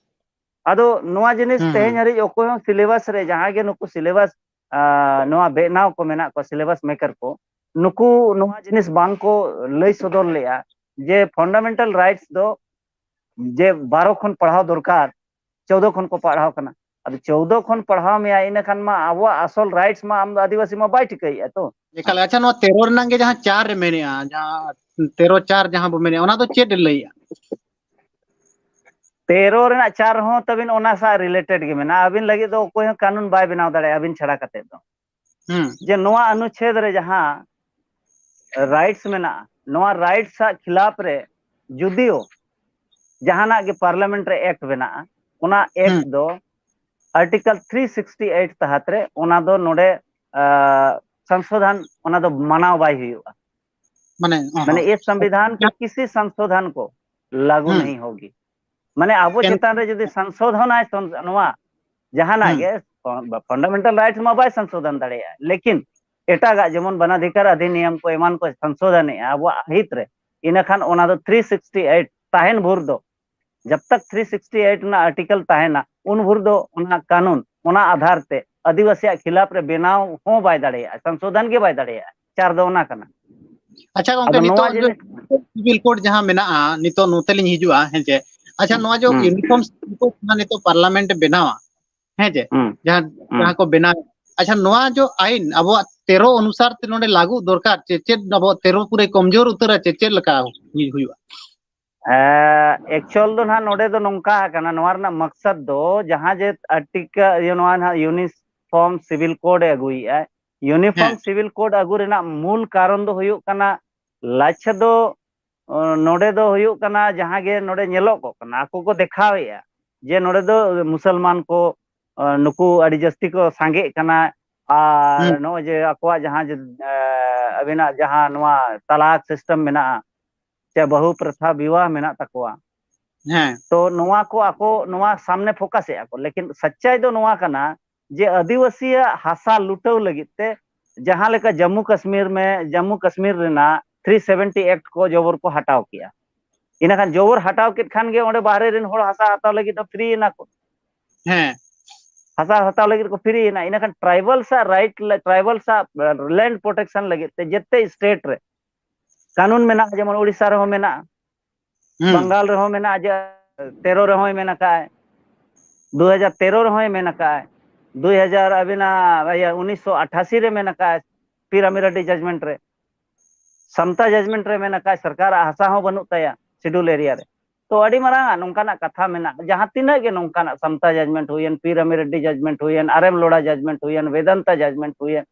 ᱟᱫᱚ ᱱᱚᱣᱟ ᱡᱤᱱᱤᱥ ᱦᱩᱸ, ᱛᱮᱦᱮᱧ ᱦᱩᱸ᱾ ᱦᱟᱹᱨᱤᱡ ᱚᱠᱚᱭ ᱦᱚᱸ ᱥᱤᱞᱮᱵᱟᱥ ᱨᱮ, ᱡᱟᱦᱟᱸᱭ ᱜᱮ ᱱᱩᱠᱩ ᱥᱤᱞᱮᱵᱟᱥ, ᱟ, ᱱᱚᱣᱟ ᱵᱮᱱᱟᱣ ᱠᱚ ᱢᱮᱱᱟᱜ ᱠᱚᱣᱟ, ᱥᱤᱞᱮᱵᱟᱥ ᱢᱮᱠᱟᱨ ᱠᱚ, ᱱᱩᱠᱩ ᱱᱚᱣᱟ ᱡᱤᱱᱤᱥ ᱵᱟᱝ ᱠᱚ ᱞᱟᱹᱭ ᱥᱚᱫᱚᱨ ᱞᱮᱜᱼᱟ ᱡᱮ ᱯᱷᱟᱱᱰᱟᱢᱮᱱᱴᱟᱞ ᱨᱟᱭᱤᱴᱥ ᱫᱚ ᱡᱮ ᱵᱟᱨᱚ ᱠᱷᱚᱱ ᱯᱟᱲᱦᱟᱣ ᱫᱚᱨᱠᱟᱨ, ᱪᱳᱫᱚ ᱠᱷᱚᱱ ᱠᱚ ᱯᱟᱲᱦᱟᱣ ᱠᱟᱱᱟ᱾ ᱟᱫᱚ ᱪᱳᱫᱚ ᱠᱷᱚᱱ ᱯᱟᱲᱦᱟᱣ ᱢᱮᱭᱟ, ᱤᱱᱟᱹ ᱠᱷᱟᱱ ᱢᱟ ᱟᱵᱚᱣᱟᱜ ᱟᱥᱚᱞ ᱨᱟᱭᱤᱴᱥ ᱢᱟ ᱟᱢ ᱫᱚ ᱟᱹᱫᱤᱵᱟᱹᱥᱤ ᱢᱟ ᱵᱟᱭ ᱴᱷᱤᱠᱟᱹᱭᱮᱫᱼᱟ ᱛᱚ᱾ ᱮᱠᱟᱞ, ᱟᱪᱪᱷᱟ, ᱱᱚᱣᱟ ᱛᱮᱨᱚ ᱨᱮᱱᱟᱜ ᱜᱮ ᱡᱟᱦᱟᱸ ᱪᱟᱨ ᱨᱮ ᱢᱮᱱᱮᱜᱼᱟ, ᱡᱟᱦᱟᱸ ᱛᱮᱨᱚ ᱪᱟᱨ ᱡᱟᱦᱟᱸ ᱵᱚ ᱢᱮᱱᱮᱜᱼᱟ, ᱚᱱᱟ ᱫᱚ ᱪᱮᱫ ᱮ ᱞᱟᱹᱭᱮᱜᱼᱟ? ᱛᱮᱨᱚ ᱨᱮᱱᱟᱜ ᱪᱟᱨ ᱦᱚᱸ ᱛᱟᱵᱤᱱ ᱚᱱᱟ ᱥᱟᱶ ᱨᱤᱞᱮᱴᱮᱰ ᱜᱮ ᱢᱮᱱᱟᱜᱼᱟ᱾ ᱟᱹᱵᱤᱱ ᱞᱟᱹᱜᱤᱫ ᱫᱚ ᱚᱠᱚᱭ ᱦᱚᱸ ᱠᱟᱹᱱᱩᱱ ᱵᱟᱭ ᱵᱮᱱᱟᱣ ᱫᱟᱲᱮᱭᱟᱜᱼᱟ ᱟᱹᱵᱤᱱ ᱪᱷᱟᱲᱟ ᱠᱟᱛᱮ ᱫᱚ᱾ ᱦᱩᱸ᱾ ᱡᱮ ᱱᱚᱣᱟ ᱚᱱᱩᱪᱷᱮᱫ ᱨᱮ ᱡᱟᱦᱟᱸ ᱨᱟᱭᱤᱴᱥ ᱢᱮᱱᱟᱜᱼᱟ, ᱱᱚᱣᱟ ᱨᱟᱭᱤᱴᱥ ᱟᱜ ᱠᱷᱤᱞᱟᱯ ᱨᱮ ᱡᱩᱫᱤᱭᱳ ᱡᱟᱦᱟᱱᱟᱜ ᱜᱮ ᱯᱟᱨᱞᱟᱢᱮᱱᱴ ᱨᱮ ᱮᱠᱴ ᱵᱮᱱᱟᱜᱼᱟ, ᱚᱱᱟ ᱮᱠᱴ ᱦᱩᱸ᱾ ᱫᱚ ᱟᱨᱴᱤᱠᱮᱞ ᱛᱷᱨᱤ ᱥᱤᱠᱥᱴᱤ ᱮᱭᱤᱴ ᱛᱟᱦᱟᱛ ᱨᱮ ᱚᱱᱟ ᱫᱚ ᱱᱚᱰᱮ, ᱟ, ᱥᱚᱝᱥᱳᱫᱷᱟᱱ, ᱚᱱᱟ ᱫᱚ ᱢᱟᱱᱟᱣ ᱵᱟᱭ ᱦᱩᱭᱩᱜᱼᱟ᱾ ᱢᱟᱱᱮ, ᱚ ᱢᱟᱱᱮ, ᱦᱚᱸ᱾ ᱤᱥ ᱥᱚᱝᱵᱤᱫᱷᱟᱱ ᱠᱤ ᱠᱤᱥᱤ ᱥᱚᱝᱥᱳᱫᱷᱟᱱ ᱠᱚ ᱞᱟᱜᱩ ᱦᱩᱸ᱾ ᱱᱟᱦᱤ ᱦᱳᱜᱤ᱾ ᱢᱟᱱᱮ, ᱟᱵᱚ ᱮᱱ- ᱪᱮᱛᱟᱱ ᱨᱮ ᱡᱩᱫᱤ ᱥᱚᱝᱥᱳᱫᱷᱚᱱᱟᱭ ᱥᱚᱝ-, ᱱᱚᱣᱟ ᱡᱟᱦᱟᱱᱟᱜ ᱦᱩᱸ᱾ ᱜᱮ, ᱯᱷᱟᱱᱰᱟᱢᱮᱱᱴᱟᱞ ᱨᱟᱭᱤᱴᱥ ᱢᱟ ᱵᱟᱭ ᱥᱚᱝᱥᱳᱫᱷᱚᱱ ᱫᱟᱲᱮᱭᱟᱜᱼᱟ, ᱞᱮᱠᱤᱱ ᱮᱴᱟᱜᱟᱜ ᱡᱮᱢᱚᱱ ᱵᱚᱱᱟᱫᱷᱤᱠᱟᱨ ᱚᱫᱷᱤᱱᱤᱭᱚᱢ ᱠᱚ ᱮᱢᱟᱱ ᱠᱚ ᱥᱚᱝᱥᱳᱫᱷᱚᱱᱮᱜᱼᱟ ᱟᱵᱚᱣᱟᱜ ᱦᱤᱛ ᱨᱮ, ᱤᱱᱟᱹᱠᱷᱟᱱ ᱚᱱᱟ ᱫᱚ ᱛᱷᱨᱤ ᱥᱤᱠᱥᱴᱤ ᱮᱭᱤᱴ ᱛᱟᱦᱮᱱ ᱵᱷᱳᱨ ᱫᱚ, ᱡᱟᱵ ᱛᱟᱠ ᱛᱷᱨᱤ ᱥᱤᱠᱥᱴᱤ ᱮᱭᱤᱴ ᱨᱮᱱᱟᱜ ᱟᱨᱴᱤᱠᱮᱞ ᱛᱟᱦᱮᱱᱟ, ᱩᱱ ᱵᱷᱳᱨ ᱫᱚ ᱚᱱᱟ ᱠᱟᱹᱱᱩᱱ, ᱚᱱᱟ ᱟᱫᱷᱟᱨ ᱛᱮ ᱟᱹᱫᱤᱵᱟᱹᱥᱤᱭᱟᱜ ᱠᱷᱤᱞᱟᱯ ᱨᱮ ᱵᱮᱱᱟᱣ ᱦᱚᱸ ᱵᱟᱭ ᱫᱟᱲᱮᱭᱟᱜᱼᱟ, ᱥᱚᱝᱥᱳᱫᱷᱚᱱ ᱜᱮ ᱵᱟᱭ ᱫᱟᱲᱮᱭᱟᱜᱼᱟ᱾ ᱪᱟᱨ ᱫᱚ ᱚᱱᱟ ᱠᱟᱱᱟ᱾ ᱟᱪᱪᱷᱟ ᱜᱚᱝᱠᱮ, ᱟᱫᱚ ᱱᱚᱣᱟ ᱱᱤᱛᱚᱜ ᱡᱤᱱᱤᱥ ᱥᱤᱵᱤᱞ ᱠᱳᱰ ᱡᱟᱦᱟᱸ ᱢᱮᱱᱟᱜᱼᱟ, ᱱᱤᱛᱚᱜ ᱱᱚᱛᱮ ᱞᱤᱧ ᱦᱤᱡᱩᱜᱼᱟ, ᱦᱮᱸ ᱪᱮ? ᱟᱪᱪᱷᱟ, ᱱᱚᱣᱟ ᱡᱮ ᱦᱩᱸ᱾ ᱤᱭᱩᱱᱤᱯᱷᱚᱨᱢ ᱥᱤᱵᱤᱞ ᱠᱳᱰ ᱡᱟᱦᱟᱸ ᱱᱤᱛᱚᱜ ᱯᱟᱨᱞᱟᱢᱮᱱᱴ ᱮ ᱵᱮᱱᱟᱣᱟ, ᱦᱮᱸ ᱪᱮ? ᱦᱩᱸ᱾ ᱡᱟᱦᱟᱸ ᱦᱩᱸ᱾ ᱡᱟᱦᱟᱸ ᱠᱚ ᱵᱮᱱᱟᱣ, ᱟᱪᱪᱷᱟ, ᱱᱚᱣᱟ ᱡᱚ ᱟᱭᱤᱱ ᱟᱵᱚᱣᱟᱜ ᱛᱮᱨᱚ ᱚᱱᱩᱥᱟᱨ ᱛᱮ ᱱᱚᱰᱮ ᱞᱟᱹᱜᱩ ᱫᱚᱨᱠᱟᱨ, ᱪᱮ ᱪᱮᱫ ᱟᱵᱚᱣᱟᱜ ᱛᱮᱨᱚ ᱯᱩᱨᱟᱹ ᱠᱚᱢᱡᱳᱨ ᱩᱛᱟᱹᱨᱟ, ᱪᱮ ᱪᱮᱫ ᱞᱮᱠᱟ ᱦᱩᱭ-, ᱦᱩᱭᱩᱜᱼᱟ? ᱮᱠᱪᱩᱭᱟᱞ ᱫᱚ ᱱᱟᱦᱟᱜ ᱱᱚᱰᱮ ᱫᱚ ᱱᱚᱝᱠᱟ ᱟᱠᱟᱱᱟ, ᱱᱚᱣᱟ ᱨᱮᱱᱟᱜ ᱢᱟᱠᱥᱟᱫ ᱫᱚ ᱡᱟᱦᱟᱸ ᱡᱮ ᱟᱨᱴᱤᱠᱟ-, ᱤᱭᱟᱹ, ᱱᱚᱣᱟ ᱱᱟᱦᱟᱜ ᱤᱭᱩᱱᱤᱯᱷᱚᱨᱢ ᱥᱤᱵᱤᱞ ᱠᱳᱰ ᱮ ᱟᱹᱜᱩᱭᱮᱫᱼᱟ᱾ ᱤᱭᱩᱱᱤᱯᱷᱚᱨᱢ ᱦᱮᱸ᱾ ᱥᱤᱵᱤᱞ ᱠᱳᱰ ᱟᱹᱜᱩ ᱨᱮᱱᱟᱜ ᱢᱩᱞ ᱠᱟᱨᱚᱱ ᱫᱚ ᱦᱩᱭᱩᱜ ᱠᱟᱱᱟ, ᱞᱟᱪᱷᱟ ᱫᱚ, ᱚ, ᱱᱚᱰᱮ ᱫᱚ ᱦᱩᱭᱩᱜ ᱠᱟᱱᱟ, ᱡᱟᱦᱟᱸ ᱜᱮ ᱱᱚᱰᱮ ᱧᱮᱞᱚᱜᱚᱜ ᱠᱟᱱᱟ, ᱟᱠᱚ ᱠᱚ ᱫᱮᱠᱷᱟᱣᱮᱫᱼᱟ ᱡᱮ ᱱᱚᱰᱮ ᱫᱚ ᱢᱩᱥᱚᱞᱢᱟᱱ ᱠᱚ, ᱚ, ᱱᱩᱠᱩ ᱟᱹᱰᱤ ᱡᱟᱹᱥᱛᱤ ᱠᱚ ᱥᱟᱸᱜᱮᱜ ᱠᱟᱱᱟ᱾ ᱟᱨ ᱦᱩᱸ᱾ ᱱᱚᱜᱼᱚᱭ ᱡᱮ ᱟᱠᱚᱣᱟᱜ ᱡᱟᱦᱟᱸ ᱡᱮ, ᱮ, ᱟᱹᱵᱤᱱᱟᱜ ᱡᱟᱦᱟᱸ ᱱᱚᱣᱟ ᱛᱟᱞᱟᱠ ᱥᱤᱥᱴᱮᱢ ᱢᱮᱱᱟᱜᱼᱟ, ᱪᱮ ᱵᱟᱹᱦᱩ ᱯᱨᱚᱛᱷᱟ ᱵᱤᱣᱟᱦ ᱢᱮᱱᱟᱜ ᱛᱟᱠᱚᱣᱟ᱾ ᱦᱮᱸ᱾ ᱛᱚ ᱱᱚᱣᱟ ᱠᱚ ᱟᱠᱚ ᱱᱚᱣᱟ ᱥᱟᱢᱱᱮ ᱯᱷᱳᱠᱟᱥᱮᱫᱼᱟ ᱠᱚ, ᱞᱮᱠᱤᱱ ᱥᱟᱪᱪᱟᱭ ᱫᱚ ᱱᱚᱣᱟ ᱠᱟᱱᱟ ᱡᱮ ᱟᱹᱫᱤᱵᱟᱹᱥᱤᱭᱟᱜ ᱦᱟᱥᱟ ᱞᱩᱴᱟᱹᱣ ᱞᱟᱹᱜᱤᱫ ᱛᱮ ᱡᱟᱦᱟᱸ ᱞᱮᱠᱟ ᱡᱟᱢᱢᱩ ᱠᱟᱥᱢᱤᱨ ᱢᱮ, ᱡᱟᱢᱢᱩ ᱠᱟᱥᱢᱤᱨ ᱨᱮᱱᱟᱜ ᱛᱷᱨᱤ ᱥᱮᱵᱷᱮᱱᱴᱤ ᱮᱠᱴ ᱠᱚ ᱡᱚᱵᱚᱨ ᱠᱚ ᱦᱟᱴᱟᱣ ᱠᱮᱜᱼᱟ᱾ ᱤᱱᱟᱹᱠᱷᱟᱱ ᱡᱚᱵᱚᱨ ᱦᱟᱴᱟᱣ ᱠᱮᱫ ᱠᱷᱟᱱ ᱜᱮ ᱚᱸᱰᱮ ᱵᱟᱦᱨᱮ ᱨᱮᱱ ᱦᱚᱲ ᱦᱟᱥᱟ ᱦᱟᱛᱟᱣ ᱞᱟᱹᱜᱤᱫ ᱫᱚ ᱯᱷᱨᱤ ᱮᱱᱟ ᱠᱚ᱾ ᱦᱮᱸ᱾ ᱦᱟᱥᱟ ᱦᱟᱛᱟᱣ ᱞᱟᱹᱜᱤᱫ ᱠᱚ ᱯᱷᱨᱤ ᱮᱱᱟ᱾ ᱤᱱᱟᱹᱠᱷᱟᱱ ᱴᱨᱟᱭᱵᱟᱞᱥ ᱟᱜ ᱨᱟᱭᱤᱴ, ᱴᱨᱟᱭᱵᱟᱞᱥ ᱟᱜ ᱞᱮᱱᱰ ᱯᱨᱚᱴᱮᱠᱥᱚᱱ ᱞᱟᱹᱜᱤᱫ ᱛᱮ ᱡᱮᱛᱮ ᱥᱴᱮᱴ ᱨᱮ ᱠᱟᱹᱱᱩᱱ ᱢᱮᱱᱟᱜᱼᱟ, ᱡᱮᱢᱚᱱ ᱩᱲᱤᱥᱥᱟ ᱨᱮᱦᱚᱸ ᱢᱮᱱᱟᱜᱼᱟ, ᱦᱩᱸ᱾ ᱵᱟᱝᱜᱟᱞ ᱨᱮᱦᱚᱸ ᱢᱮᱱᱟᱜᱼᱟ, ᱡᱮ ᱛᱮᱨᱚ ᱨᱮᱦᱚᱸᱭ ᱢᱮᱱ ᱟᱠᱟᱫ, ᱫᱩ ᱦᱟᱡᱟᱨ ᱛᱮᱨᱚ ᱨᱮᱦᱚᱸᱭ ᱢᱮᱱ ᱟᱠᱟᱫ, ᱫᱩ ᱦᱟᱡᱟᱨ ᱟᱹᱵᱤᱱᱟᱜ ᱤᱭᱟᱹ ᱩᱱᱤᱥᱥᱚ ᱟᱴᱷᱟᱥᱤ ᱨᱮ ᱢᱮᱱ ᱟᱠᱟᱫ, ᱯᱤ ᱨᱟᱢᱤᱨᱮᱰᱰᱤ ᱡᱟᱡᱽᱢᱮᱱᱴ ᱨᱮ, ᱥᱟᱢᱛᱟ ᱡᱟᱡᱽᱢᱮᱱᱴ ᱨᱮ ᱢᱮᱱ ᱟᱠᱟᱫ, ᱥᱚᱨᱠᱟᱨᱟᱜ ᱦᱟᱥᱟ ᱦᱚᱸ ᱵᱟᱹᱱᱩᱜ ᱛᱟᱭᱟ ᱥᱤᱰᱩᱞ ᱮᱨᱤᱭᱟ ᱨᱮ᱾ ᱛᱚ ᱟᱹᱰᱤ ᱢᱟᱨᱟᱝ ᱟᱜ ᱱᱚᱝᱠᱟᱱᱟᱜ ᱠᱟᱛᱷᱟ ᱢᱮᱱᱟᱜᱼᱟ, ᱡᱟᱦᱟᱸ ᱛᱤᱱᱟᱹᱜ ᱜᱮ ᱱᱚᱝᱠᱟᱱᱟᱜ ᱥᱟᱢᱛᱟ ᱡᱟᱡᱽᱢᱮᱱᱴ ᱦᱩᱭᱮᱱ, ᱯᱤ ᱨᱟᱢᱤᱨᱮᱰᱰᱤ ᱡᱟᱡᱽᱢᱮᱱᱴ ᱦᱩᱭᱮᱱ, ᱟᱨ ᱮᱢ ᱞᱳᱲᱟ ᱡᱟᱡᱽᱢᱮᱱᱴ ᱦᱩᱭᱮᱱ, ᱵᱮᱫᱟᱱᱛᱟ ᱡᱟᱡᱽᱢᱮᱱᱴ ᱦᱩᱭᱮᱱ,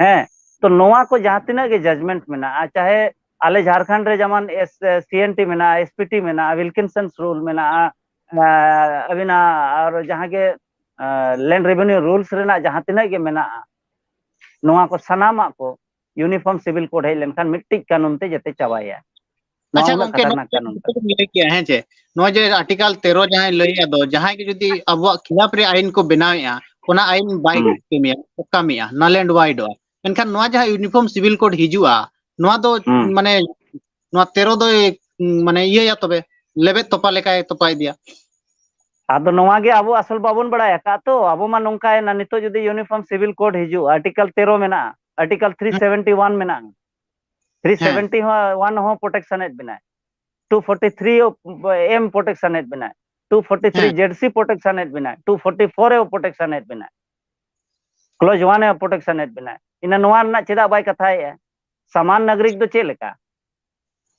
ᱦᱮᱸ, ᱛᱚ ᱱᱚᱣᱟ ᱠᱚ ᱡᱟᱦᱟᱸ ᱛᱤᱱᱟᱹᱜ ᱜᱮ ᱡᱟᱡᱽᱢᱮᱱᱴ ᱢᱮᱱᱟᱜᱼᱟ, ᱪᱟᱦᱮ ᱟᱞᱮ ᱡᱷᱟᱲᱠᱷᱚᱸᱰ ᱨᱮ ᱡᱮᱢᱚᱱ ᱮᱥ-, ᱥᱤ ᱮᱱ ᱴᱤ ᱢᱮᱱᱟᱜᱼᱟ, ᱮᱥ ᱯᱤ ᱴᱤ ᱢᱮᱱᱟᱜᱼᱟ, ᱣᱤᱞᱠᱤᱱᱥᱚᱱᱥ ᱨᱩᱞ ᱢᱮᱱᱟᱜᱼᱟ, ᱟᱹᱵᱤᱱᱟᱜ ᱟᱨ ᱡᱟᱦᱟᱸ ᱜᱮ ᱞᱮᱱᱰ ᱨᱮᱵᱷᱮᱱᱤᱭᱩ ᱨᱩᱞᱥ ᱨᱮᱱᱟᱜ ᱡᱟᱦᱟᱸ ᱛᱤᱱᱟᱹᱜ ᱜᱮ ᱢᱮᱱᱟᱜᱼᱟ, ᱱᱚᱣᱟ ᱠᱚ ᱥᱟᱱᱟᱢᱟᱜ ᱠᱚ ᱤᱭᱩᱱᱤᱯᱷᱚᱨᱢ ᱥᱤᱵᱤᱞ ᱠᱳᱰ ᱦᱮᱡ ᱞᱮᱱᱠᱷᱟᱱ ᱢᱤᱫᱴᱤᱡ ᱠᱟᱹᱱᱩᱱ ᱛᱮ ᱡᱚᱛᱚ ᱪᱟᱵᱟᱭᱟ᱾ ᱱᱚᱣᱟ ᱟᱪᱪᱷᱟ ᱩᱱᱟᱹᱜ ᱜᱚᱝᱠᱮ, ᱱᱚᱣᱟ ᱠᱷᱟᱛᱟᱨᱱᱟᱠ ᱠᱟᱹᱱᱩᱱ ᱠᱟᱱᱟ᱾ ᱞᱟᱹᱭ ᱠᱮᱜᱼᱟ, ᱦᱮᱸ ᱪᱮ, ᱱᱚᱣᱟ ᱡᱮ ᱟᱨᱴᱤᱠᱟᱞ ᱛᱮᱨᱚ ᱡᱟᱦᱟᱸᱭ ᱞᱟᱹᱭᱮᱫ ᱫᱚ, ᱡᱟᱦᱟᱸᱭ ᱜᱮ ᱡᱩᱫᱤ ᱟᱵᱚᱣᱟᱜ ᱠᱷᱤᱞᱟᱯ ᱨᱮ ᱟᱭᱤᱱ ᱠᱚ ᱵᱮᱱᱟᱣᱮᱫᱼᱟ, ᱚᱱᱟ ᱟᱭᱤᱱ ᱵᱟᱭ ᱦᱩᱸ᱾ ᱠᱟᱹᱢᱤᱭᱟ, ᱠᱟᱹᱢᱤᱭᱟ, ᱱᱟᱞ ᱮᱱᱰ ᱵᱷᱚᱭᱮᱰᱚᱜᱼᱟ᱾ ᱢᱮᱱᱠᱷᱟᱱ ᱱᱚᱣᱟ ᱡᱟᱦᱟᱸ ᱤᱭᱩᱱᱤᱯᱷᱚᱨᱢ ᱥᱤᱵᱤᱞ ᱠᱳᱰ ᱦᱤᱡᱩᱜᱼᱟ, ᱱᱚᱣᱟ ᱫᱚ ᱦᱩᱸ᱾ ᱢᱟᱱᱮ ᱱᱚᱣᱟ ᱛᱮᱨᱚ ᱫᱚᱭ, ᱩᱸ, ᱢᱟᱱᱮ ᱤᱭᱟᱹᱭᱟ, ᱛᱚᱵᱮ ᱞᱮᱵᱮᱫ ᱛᱚᱯᱟ ᱞᱮᱠᱟᱭ ᱛᱚᱯᱟ ᱤᱫᱤᱭᱟ᱾ ᱟᱫᱚ ᱱᱚᱣᱟ ᱜᱮ ᱟᱵᱚ ᱟᱥᱚᱞ ᱵᱟᱵᱚᱱ ᱵᱟᱲᱟᱭ ᱟᱠᱟᱫ ᱛᱚ᱾ ᱟᱵᱚ ᱢᱟ ᱱᱚᱝᱠᱟᱭᱮᱱᱟ, ᱱᱤᱛᱚᱜ ᱡᱩᱫᱤ Uniform Civil Code ᱦᱤᱡᱩᱜᱼᱟ, Article ᱛᱮᱨᱚ ᱢᱮᱱᱟᱜᱼᱟ, Article three seventy one ᱢᱮᱱᱟᱜᱼᱟ, three seventy one ᱦᱚᱸ protection ᱮᱫ ᱵᱮᱱᱟᱭ, two forty three M protection ᱮᱫ ᱵᱮᱱᱟᱭ, two forty three ᱦᱮᱸ᱾ Z C protection ᱮᱫ ᱵᱮᱱᱟᱭ, two forty four ᱮ protection ᱮᱫ ᱵᱮᱱᱟᱭ, clause one ᱮ protection ᱮᱫ ᱵᱮᱱᱟᱭ᱾ ᱤᱱᱟᱹ ᱱᱚᱣᱟ ᱨᱮᱱᱟᱜ ᱪᱮᱫᱟᱜ ᱵᱟᱭ ᱠᱟᱛᱷᱟᱭᱮᱫᱼᱟ? ᱥᱟᱢᱟᱱ ᱱᱟᱜᱚᱨᱤᱠ ᱫᱚ ᱪᱮᱫ ᱞᱮᱠᱟ?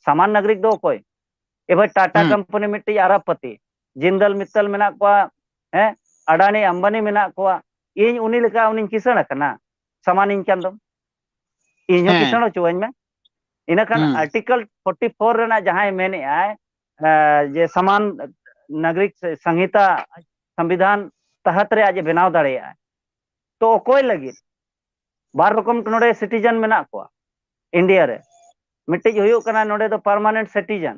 ᱥᱟᱢᱟᱱ ᱱᱟᱜᱚᱨᱤᱠ ᱫᱚ ᱚᱠᱚᱭ? ᱮᱵᱷᱟᱨ ᱴᱟᱴᱟ ᱦᱩᱸ᱾ ᱠᱳᱢᱯᱟᱱᱤ ᱢᱤᱫᱴᱤᱡ ᱟᱨᱚᱵᱯᱚᱛᱤ, ᱡᱤᱱᱫᱟᱞ ᱢᱤᱛᱛᱟᱞ ᱢᱮᱱᱟᱜ ᱠᱚᱣᱟ, ᱦᱮᱸ, ᱟᱰᱟᱱᱤ ᱟᱢᱵᱟᱱᱤ ᱢᱮᱱᱟᱜ ᱠᱚᱣᱟ᱾ ᱤᱧ ᱩᱱᱤ ᱞᱮᱠᱟ ᱩᱱᱤᱧ ᱠᱤᱥᱟᱹᱬ ᱟᱠᱟᱱᱟ? ᱥᱟᱢᱟᱱᱤᱧ ᱠᱟᱱ ᱫᱚ, ᱤᱧ ᱦᱚᱸ ᱦᱮᱸ᱾ ᱠᱤᱥᱟᱹᱬ ᱦᱚᱪᱚᱣᱟᱹᱧ ᱢᱮ᱾ ᱤᱱᱟᱹᱠᱷᱟᱱ ᱦᱩᱸ᱾ Article forty four ᱨᱮᱱᱟᱜ ᱡᱟᱦᱟᱸᱭ ᱢᱮᱱᱮᱫᱼᱟᱭ, ᱮ, ᱡᱮ ᱥᱟᱢᱟᱱ ᱱᱟᱜᱚᱨᱤᱠ ᱥᱚᱝᱦᱤᱛᱟ, ᱥᱚᱝᱵᱤᱫᱷᱟᱱ ᱛᱟᱦᱟᱛ ᱨᱮ ᱟᱡ ᱮ ᱵᱮᱱᱟᱣ ᱫᱟᱲᱮᱭᱟᱜᱼᱟ, ᱛᱚ ᱚᱠᱚᱭ ᱞᱟᱹᱜᱤᱫ? ᱵᱟᱨ ᱨᱚᱠᱚᱢ ᱱᱚᱰᱮ citizen ᱢᱮᱱᱟᱜ ᱠᱚᱣᱟ ᱤᱱᱰᱤᱭᱟ ᱨᱮ᱾ ᱢᱤᱫᱴᱤᱡ ᱦᱩᱭᱩᱜ ᱠᱟᱱᱟ ᱱᱚᱰᱮ ᱫᱚ permanent citizen,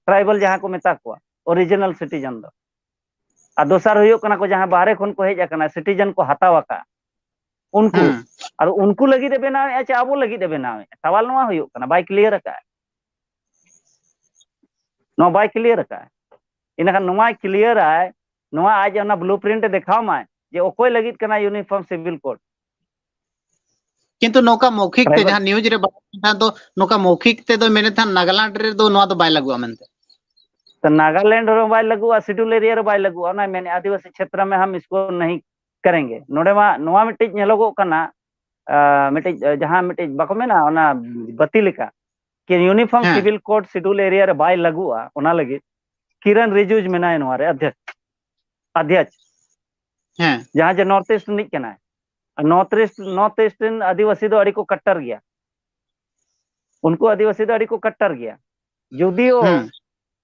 tribal ᱡᱟᱦᱟᱸ ᱠᱚ ᱢᱮᱛᱟ ᱠᱚᱣᱟ, original citizen ᱫᱚ᱾ ᱟᱨ ᱫᱚᱥᱟᱨ ᱦᱩᱭᱩᱜ ᱠᱟᱱᱟ ᱠᱚ ᱡᱟᱦᱟᱸ ᱵᱟᱦᱨᱮ ᱠᱷᱚᱱ ᱠᱚ ᱦᱮᱡ ᱟᱠᱟᱱᱟ, citizen ᱠᱚ ᱦᱟᱛᱟᱣ ᱟᱠᱟᱫᱼᱟ, ᱩᱱᱠᱩ᱾ ᱦᱩᱸ᱾ ᱟᱫᱚ ᱩᱱᱠᱩ ᱞᱟᱹᱜᱤᱫ ᱮ ᱵᱮᱱᱟᱣᱮᱫᱼᱟ ᱪᱮ ᱟᱵᱚ ᱞᱟᱹᱜᱤᱫ ᱮ ᱵᱮᱱᱟᱣᱮᱫᱼᱟ? ᱥᱟᱣᱟᱞ ᱱᱚᱣᱟ ᱦᱩᱭᱩᱜ ᱠᱟᱱᱟ, ᱵᱟᱭ clear ᱟᱠᱟᱫᱼᱟ᱾ ᱱᱚᱣᱟ ᱵᱟᱭ clear ᱟᱠᱟᱫᱼᱟ᱾ ᱤᱱᱟᱹᱠᱷᱟᱱ ᱱᱚᱣᱟᱭ clear ᱟᱭ, ᱱᱚᱣᱟ ᱟᱡ ᱚᱱᱟ blueprint ᱮ ᱫᱮᱠᱷᱟᱣ ᱢᱟᱭ ᱡᱮ ᱚᱠᱚᱭ ᱞᱟᱹᱜᱤᱫ ᱠᱟᱱᱟ Uniform Civil Code᱾ ᱠᱤᱱᱛᱩ ᱱᱚᱝᱠᱟ ᱢᱚᱣᱠᱷᱤᱠ ᱛᱮ Tribal ᱡᱟᱦᱟᱸ news ᱨᱮ ᱵᱟᱲᱟᱭ ᱠᱟᱱ ᱫᱚ, ᱱᱚᱝᱠᱟ ᱢᱚᱣᱠᱷᱤᱠ ᱛᱮᱫᱚ ᱢᱮᱱᱮᱫ ᱛᱟᱦᱮᱸᱱ ᱱᱟᱜᱟᱞᱮᱱᱰ ᱨᱮᱫᱚ ᱱᱚᱣᱟ ᱫᱚ ᱵᱟᱭ ᱞᱟᱹᱜᱩᱜᱼᱟ ᱢᱮᱱᱛᱮ᱾ ᱛᱚ ᱱᱟᱜᱟᱞᱮᱱᱰ ᱨᱮ ᱵᱟᱭ ᱞᱟᱹᱜᱩᱜᱼᱟ, schedule area ᱨᱮ ᱵᱟᱭ ᱞᱟᱹᱜᱩᱜᱼᱟ, ᱚᱱᱟᱭ ᱢᱮᱱᱮᱫᱼᱟ, "ᱟᱹᱫᱤᱵᱟᱹᱥᱤ ᱪᱷᱮᱛᱨᱚ ᱢᱮ ᱦᱟᱢ ᱤᱥᱠᱳ ᱱᱟᱦᱤ ᱠᱟᱨᱮᱸᱜᱮ᱾" ᱱᱚᱰᱮ ᱢᱟ ᱱᱚᱣᱟ ᱢᱤᱫᱴᱤᱡ ᱧᱮᱞᱚᱜᱚᱜ ᱠᱟᱱᱟ, ᱟ, ᱢᱤᱫᱴᱤᱡ, ᱟ, ᱡᱟᱦᱟᱸ ᱢᱤᱫᱴᱤᱡ ᱵᱟᱠᱚ ᱢᱮᱱᱟ, ᱚᱱᱟ ᱵᱟᱹᱛᱤ ᱞᱮᱠᱟ, ᱠᱤ Uniform ᱦᱮᱸ᱾ Civil Code schedule area ᱨᱮ ᱵᱟᱭ ᱞᱟᱹᱜᱩᱜᱼᱟ, ᱚᱱᱟ ᱞᱟᱹᱜᱤᱫ ᱠᱤᱨᱟᱱ ᱨᱤᱡᱤᱡᱩ ᱢᱮᱱᱟᱭᱟ ᱱᱚᱣᱟ ᱨᱮ ᱚᱫᱷᱭᱚᱠᱥ, ᱚᱫᱷᱭᱚᱠᱥ, ᱦᱮᱸ᱾ ᱡᱟᱦᱟᱸ ᱡᱮ North East ᱨᱤᱱᱤᱡ ᱠᱟᱱᱟᱭ᱾ North East, North East ᱨᱮᱱ ᱟᱹᱫᱤᱵᱟᱹᱥᱤ ᱫᱚ ᱟᱹᱰᱤ ᱠᱚ ᱠᱟᱴᱴᱟᱨ ᱜᱮᱭᱟ, ᱩᱱᱠᱩ ᱟᱹᱫᱤᱵᱟᱹᱥᱤ ᱫᱚ ᱟᱹᱰᱤ ᱠᱚ ᱠᱟᱴᱴᱟᱨ ᱜᱮᱭᱟ᱾ ᱡᱩᱫᱤᱭᱳ ᱦᱩᱸ᱾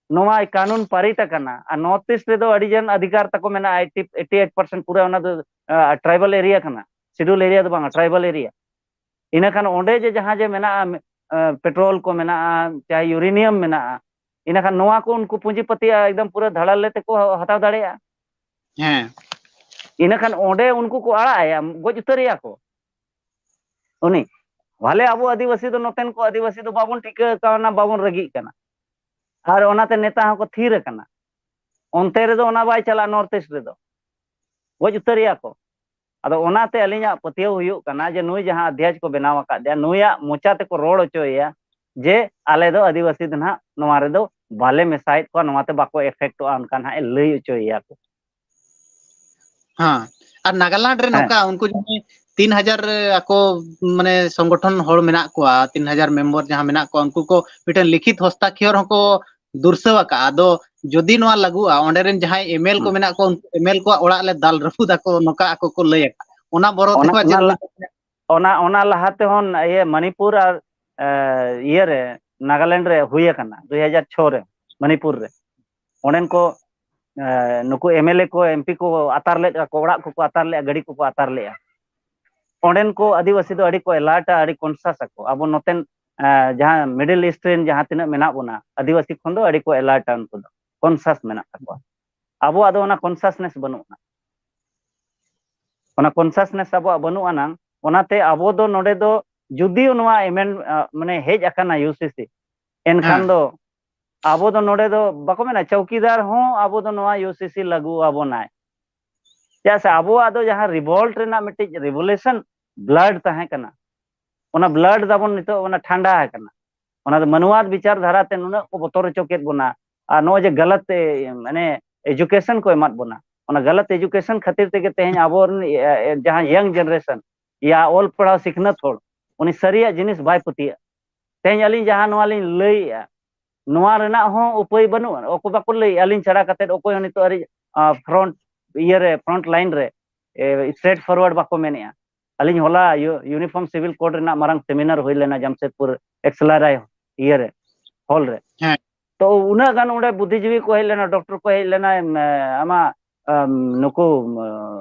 ᱱᱚᱣᱟ ᱠᱟᱹᱱᱩᱱ ᱯᱟᱹᱨᱤᱛ ᱟᱠᱟᱱᱟ ᱟᱨ North East ᱨᱮᱫᱚ ᱟᱹᱰᱤ ᱜᱟᱱ ᱚᱫᱷᱤᱠᱟᱨ ᱛᱟᱠᱚ ᱢᱮᱱᱟᱜᱼᱟ, eighty, eighty eight percent ᱯᱩᱨᱟᱹ ᱚᱱᱟ ᱫᱚ, ᱟ, tribal area ᱠᱟᱱᱟ, schedule area ᱫᱚ ᱵᱟᱝᱟ, tribal area᱾ ᱤᱱᱟᱹᱠᱷᱟᱱ ᱚᱸᱰᱮ ᱡᱮ ᱡᱟᱦᱟᱸ ᱡᱮ ᱢᱮᱱᱟᱜᱼᱟ, ᱟ, ᱯᱮᱴᱨᱳᱞ ᱠᱚ ᱢᱮᱱᱟᱜᱼᱟ, ᱪᱟᱦᱮ uranium ᱢᱮᱱᱟᱜᱼᱟ, ᱤᱱᱟᱹᱠᱷᱟᱱ ᱱᱚᱣᱟ ᱠᱚ ᱩᱱᱠᱩ ᱯᱩᱸᱡᱤᱯᱟᱹᱛᱤᱭᱟᱜ ᱮᱠᱫᱚᱢ ᱯᱩᱨᱟᱹ ᱫᱷᱟᱲᱟᱞᱞᱮ ᱛᱮᱠᱚ ᱦᱟᱛᱟᱣ ᱫᱟᱲᱮᱭᱟᱜᱼᱟ᱾ ᱦᱮᱸ᱾ ᱤᱱᱟᱹᱠᱷᱟᱱ ᱚᱸᱰᱮ ᱩᱱᱠᱩ ᱠᱚ ᱟᱲᱟᱜ ᱟᱭᱟ, ᱜᱚᱡ ᱩᱛᱟᱹᱨᱮᱭᱟ ᱠᱚ᱾ ᱩᱱᱤ, ᱵᱷᱟᱞᱮ ᱟᱵᱚ ᱟᱹᱫᱤᱵᱟᱹᱥᱤ ᱫᱚ, ᱱᱚᱛᱮᱱ ᱠᱚ ᱟᱹᱫᱤᱵᱟᱹᱥᱤ ᱫᱚ ᱵᱟᱵᱚᱱ ᱴᱷᱤᱠᱟᱹ ᱠᱟᱣᱱᱟ, ᱵᱟᱵᱚᱱ ᱨᱟᱹᱜᱤᱜ ᱠᱟᱱᱟ᱾ ᱟᱨ ᱚᱱᱟᱛᱮ ᱱᱮᱛᱟ ᱦᱚᱸᱠᱚ ᱛᱷᱤᱨ ᱟᱠᱟᱱᱟ᱾ ᱚᱱᱛᱮ ᱨᱮᱫᱚ ᱚᱱᱟ ᱵᱟᱭ ᱪᱟᱞᱟᱜᱼᱟ, ᱱᱚᱨᱛᱷ ᱤᱥᱴ ᱨᱮᱫᱚ ᱜᱚᱡ ᱩᱛᱟᱹᱨᱮᱭᱟ ᱠᱚ᱾ ᱟᱫᱚ ᱚᱱᱟᱛᱮ ᱟᱹᱞᱤᱧᱟᱜ ᱯᱟᱹᱛᱭᱟᱹᱣ ᱦᱩᱭᱩᱜ ᱠᱟᱱᱟ ᱡᱮ ᱱᱩᱭ ᱡᱟᱦᱟᱸ ᱚᱫᱽᱫᱷᱭᱟᱡᱽ ᱠᱚ ᱵᱮᱱᱟᱣ ᱟᱠᱟᱫᱮᱭᱟ, ᱱᱩᱭᱟᱜ ᱢᱚᱪᱟ ᱛᱮᱠᱚ ᱨᱚᱲ ᱦᱚᱪᱚᱭᱮᱭᱟ ᱡᱮ ᱟᱞᱮ ᱫᱚ ᱟᱹᱫᱤᱵᱟᱹᱥᱤ ᱫᱚ ᱱᱟᱦᱟᱜ ᱱᱚᱣᱟ ᱨᱮᱫᱚ ᱵᱟᱞᱮ ᱢᱮᱥᱟᱭᱮᱫ ᱠᱚᱣᱟ, ᱱᱚᱣᱟᱛᱮ ᱵᱟᱠᱚ ᱮᱯᱷᱮᱠᱴᱚᱜᱼᱟ, ᱚᱱᱠᱟ ᱱᱟᱦᱟᱜ ᱮ ᱞᱟᱹᱭ ᱦᱚᱪᱚᱭᱮᱭᱟ ᱠᱚ᱾ ᱦᱮᱸ᱾ ᱟᱨ ᱱᱟᱜᱟᱞᱮᱱᱰ ᱨᱮ ᱦᱮᱸ᱾ ᱱᱚᱝᱠᱟ ᱩᱱᱠᱩ ᱡᱟᱦᱟᱸᱭ ᱛᱤᱱ ᱦᱟᱡᱟᱨ ᱟᱠᱚ ᱢᱟᱱᱮ ᱥᱚᱝᱜᱚᱴᱷᱚᱱ ᱦᱚᱲ ᱢᱮᱱᱟᱜ ᱠᱚᱣᱟ, ᱛᱤᱱ ᱦᱟᱡᱟᱨ ᱢᱮᱢᱵᱚᱨ ᱡᱟᱦᱟᱸ ᱢᱮᱱᱟᱜ ᱠᱚᱣᱟ, ᱩᱱᱠᱩ ᱠᱚ ᱢᱤᱫᱴᱮᱱ ᱞᱤᱠᱷᱤᱛ ᱦᱚᱥᱛᱟᱠᱷᱤᱭᱚᱨ ᱦᱚᱸᱠᱚ ᱫᱩᱨᱥᱟᱹᱣ ᱟᱠᱟᱫᱼᱟ᱾ ᱟᱫᱚ ᱡᱩᱫᱤ ᱱᱚᱣᱟ ᱞᱟᱹᱜᱩᱜᱼᱟ, ᱚᱸᱰᱮ ᱨᱮᱱ ᱡᱟᱦᱟᱸᱭ ᱮᱢᱮᱞ ᱠᱚ ᱦᱩᱸ᱾ ᱢᱮᱱᱟᱜ ᱠᱚᱣᱟ, ᱩᱱᱠᱩ ᱮᱢᱮᱞ ᱠᱚᱣᱟᱜ ᱚᱲᱟᱜ ᱞᱮ ᱫᱟᱞ ᱨᱟᱹᱯᱩᱫ ᱟᱠᱚ, ᱱᱚᱝᱠᱟ ᱟᱠᱚ ᱠᱚ ᱞᱟᱹᱭ ᱟᱠᱟᱫᱼᱟ᱾ ᱚᱱᱟ ᱵᱚᱨᱚ ᱚᱱᱟ ᱛᱮᱠᱚ ᱪᱮᱫ ᱚᱱᱟ ᱞᱟᱹᱭ ᱞᱟ- ᱚᱱᱟ ᱚᱱᱟ ᱞᱟᱦᱟ ᱛᱮᱦᱚᱸ ᱤᱭᱟᱹ ᱢᱟᱱᱤᱯᱩᱨ ᱟᱨ ᱮ, ᱤᱭᱟᱹ ᱨᱮ ᱱᱟᱜᱟᱞᱮᱱᱰ ᱨᱮ ᱦᱩᱭ ᱟᱠᱟᱱᱟ ᱫᱩᱭ ᱦᱟᱡᱟᱨ ᱪᱷᱚ ᱨᱮ ᱢᱟᱱᱤᱯᱩᱨ ᱨᱮ᱾ ᱚᱸᱰᱮᱱ ᱠᱚ ᱮ, ᱱᱩᱠᱩ ᱮᱢᱮᱞᱮ ᱠᱚ, ᱮᱢᱯᱤ ᱠᱚ ᱟᱛᱟᱨ ᱞᱮᱫ ᱠᱚᱣᱟ, ᱚᱲᱟᱜ ᱠᱚᱠᱚ ᱟᱛᱟᱨ ᱞᱮᱫᱼᱟ, ᱜᱟᱹᱰᱤ ᱠᱚᱠᱚ ᱟᱛᱟᱨ ᱞᱮᱫᱼᱟ᱾ ᱚᱸᱰᱮᱱ ᱠᱚ ᱟᱹᱫᱤᱵᱟᱹᱥᱤ ᱫᱚ ᱟᱹᱰᱤ ᱠᱚ ᱮᱞᱟᱨᱴᱟ, ᱟᱹᱰᱤ ᱠᱚᱱᱥᱟᱥ ᱟᱠᱚ᱾ ᱟᱵᱚ ᱱᱚᱛᱮᱱ ᱮ, ᱡᱟᱦᱟᱸ ᱢᱤᱰᱤᱞ ᱤᱥᱴ ᱨᱮᱱ ᱡᱟᱦᱟᱸ ᱛᱤᱱᱟᱹᱜ ᱢᱮᱱᱟᱜ ᱵᱚᱱᱟ ᱟᱹᱫᱤᱵᱟᱹᱥᱤ ᱠᱷᱚᱱ ᱫᱚ ᱟᱹᱰᱤ ᱠᱚ ᱮᱞᱟᱨᱴᱟ, ᱩᱱᱠᱩ ᱫᱚ ᱠᱚᱱᱥᱟᱥ ᱢᱮᱱᱟᱜ ᱛᱟᱠᱚᱣᱟ᱾ ᱟᱵᱚᱣᱟᱜ ᱫᱚ ᱚᱱᱟ ᱠᱚᱱᱥᱟᱥᱱᱮᱥ ᱵᱟᱹᱱᱩᱜᱼᱟ᱾ ᱚᱱᱟ ᱠᱚᱱᱥᱟᱥᱱᱮᱥ ᱟᱵᱚᱣᱟᱜ ᱵᱟᱹᱱᱩᱜ ᱟᱱᱟᱝ, ᱚᱱᱟᱛᱮ ᱟᱵᱚ ᱫᱚ ᱱᱚᱰᱮ ᱫᱚ ᱡᱩᱫᱤᱭᱳ ᱱᱚᱣᱟ ᱮᱢᱮᱱ ᱢᱟᱱᱮ ᱦᱮᱡ ᱟᱠᱟᱱᱟ ᱤᱭᱩ ᱥᱤ ᱥᱤ, ᱮᱱᱠᱷᱟᱱ ᱦᱮᱸ᱾ ᱫᱚ ᱟᱵᱚ ᱫᱚ ᱱᱚᱰᱮ ᱫᱚ ᱵᱟᱠᱚ ᱢᱮᱱᱟ ᱪᱚᱣᱠᱤᱫᱟᱨ ᱦᱚᱸ ᱟᱵᱚ ᱫᱚ ᱱᱚᱣᱟ ᱤᱭᱩ ᱥᱤ ᱥᱤ ᱞᱟᱹᱜᱩ ᱟᱵᱚᱱᱟᱭ᱾ ᱪᱮᱫᱟᱜ ᱥᱮ ᱟᱵᱚᱣᱟᱜ ᱫᱚ ᱡᱟᱦᱟᱸ ᱨᱤᱵᱷᱚᱞᱴ ᱨᱮᱱᱟᱜ ᱢᱤᱫᱴᱤᱡ ᱨᱤᱵᱷᱚᱞᱩᱥᱚᱱ ᱵᱞᱟᱰ ᱛᱟᱦᱮᱸ ᱠᱟᱱᱟ, ᱚᱱᱟ ᱵᱞᱟᱰ ᱫᱟᱵᱚᱱ ᱱᱤᱛᱚᱜ ᱚᱱᱟ ᱴᱷᱟᱱᱰᱟ ᱟᱠᱟᱱᱟ᱾ ᱚᱱᱟ ᱫᱚ ᱢᱟᱱᱣᱟᱫ ᱵᱤᱪᱟᱨ ᱫᱷᱟᱨᱟᱛᱮ ᱱᱩᱱᱟᱹᱜ ᱠᱚ ᱵᱚᱛᱚᱨ ᱦᱚᱪᱚ ᱠᱮᱫ ᱵᱚᱱᱟ᱾ ᱟᱨ ᱱᱚᱜᱼᱚᱭ ᱡᱮ ᱜᱟᱞᱟᱛ ᱮ, ᱢᱟᱱᱮ ᱮᱡᱩᱠᱮᱥᱚᱱ ᱠᱚ ᱮᱢᱟᱫ ᱵᱚᱱᱟ, ᱚᱱᱟ ᱜᱟᱞᱟᱛ ᱮᱡᱩᱠᱮᱥᱚᱱ ᱠᱷᱟᱹᱛᱤᱨ ᱛᱮᱜᱮ ᱛᱮᱦᱮᱧ ᱟᱵᱚᱨᱮᱱ ᱮ, ᱮ, ᱡᱟᱦᱟᱸ ᱭᱟᱝ ᱡᱮᱱᱟᱨᱮᱥᱚᱱ ᱭᱟ ᱚᱞ ᱯᱟᱲᱦᱟᱣ ᱥᱤᱠᱷᱱᱟᱹᱛ ᱦᱚᱲ, ᱩᱱᱤ ᱥᱟᱹᱨᱤᱭᱟᱜ ᱡᱤᱱᱤᱥ ᱵᱟᱭ ᱯᱟᱹᱛᱭᱟᱹᱜᱼᱟ᱾ ᱛᱮᱦᱮᱧ ᱟᱹᱞᱤᱧ ᱡᱟᱦᱟᱸ ᱱᱚᱣᱟ ᱞᱤᱧ ᱞᱟᱹᱭᱮᱜᱼᱟ, ᱱᱚᱣᱟ ᱨᱮᱱᱟᱜ ᱦᱚᱸ ᱩᱯᱟᱹᱭ ᱵᱟᱹᱱᱩᱜᱼᱟ᱾ ᱚᱠᱚᱭ ᱵᱟᱠᱚ ᱞᱟᱹᱭᱮᱜᱼᱟ, ᱟᱹᱞᱤᱧ ᱪᱷᱟᱲᱟ ᱠᱟᱛᱮᱫ ᱚᱠᱚᱭ ᱦᱚᱸ ᱱᱤᱛᱚᱜ ᱟᱹᱨᱤ ᱯᱷᱨᱚᱱᱴ ᱤᱭᱟᱹᱨᱮ, ᱯᱷᱨᱚᱱᱴ ᱞᱟᱭᱤᱱ ᱨᱮ ᱥᱴᱨᱮᱴ ᱯᱷᱚᱨᱣᱟᱨᱰ ᱵᱟᱠᱚ ᱢᱮᱱᱮᱜᱼᱟ᱾ ᱟᱹᱞᱤᱧ ᱦᱚᱞᱟ ᱤᱭᱩᱱᱤᱯᱷᱚᱨᱢ ᱥᱤᱵᱤᱞ ᱠᱳᱰ ᱨᱮᱱᱟᱜ ᱢᱟᱨᱟᱝ ᱥᱮᱢᱤᱱᱟᱨ ᱦᱩᱭ ᱞᱮᱱᱟ ᱡᱟᱢᱥᱮᱫᱽᱯᱩᱨ ᱮᱠᱥᱞᱟ ᱨᱟᱭ ᱤᱭᱟᱹᱨᱮ, ᱦᱚᱞ ᱨᱮ᱾ ᱦᱮᱸ᱾ ᱛᱚ ᱩᱱᱟᱹᱜ ᱜᱟᱱ ᱚᱸᱰᱮ ᱵᱩᱫᱽᱫᱷᱤᱡᱤᱵᱤ ᱠᱚ ᱦᱮᱡ ᱞᱮᱱᱟ, ᱰᱚᱠᱴᱚᱨ ᱠᱚ ᱦᱮᱡ ᱞᱮᱱᱟ, ᱮᱢ, ᱟᱢᱟᱜ ᱮᱢ, ᱱᱩᱠᱩ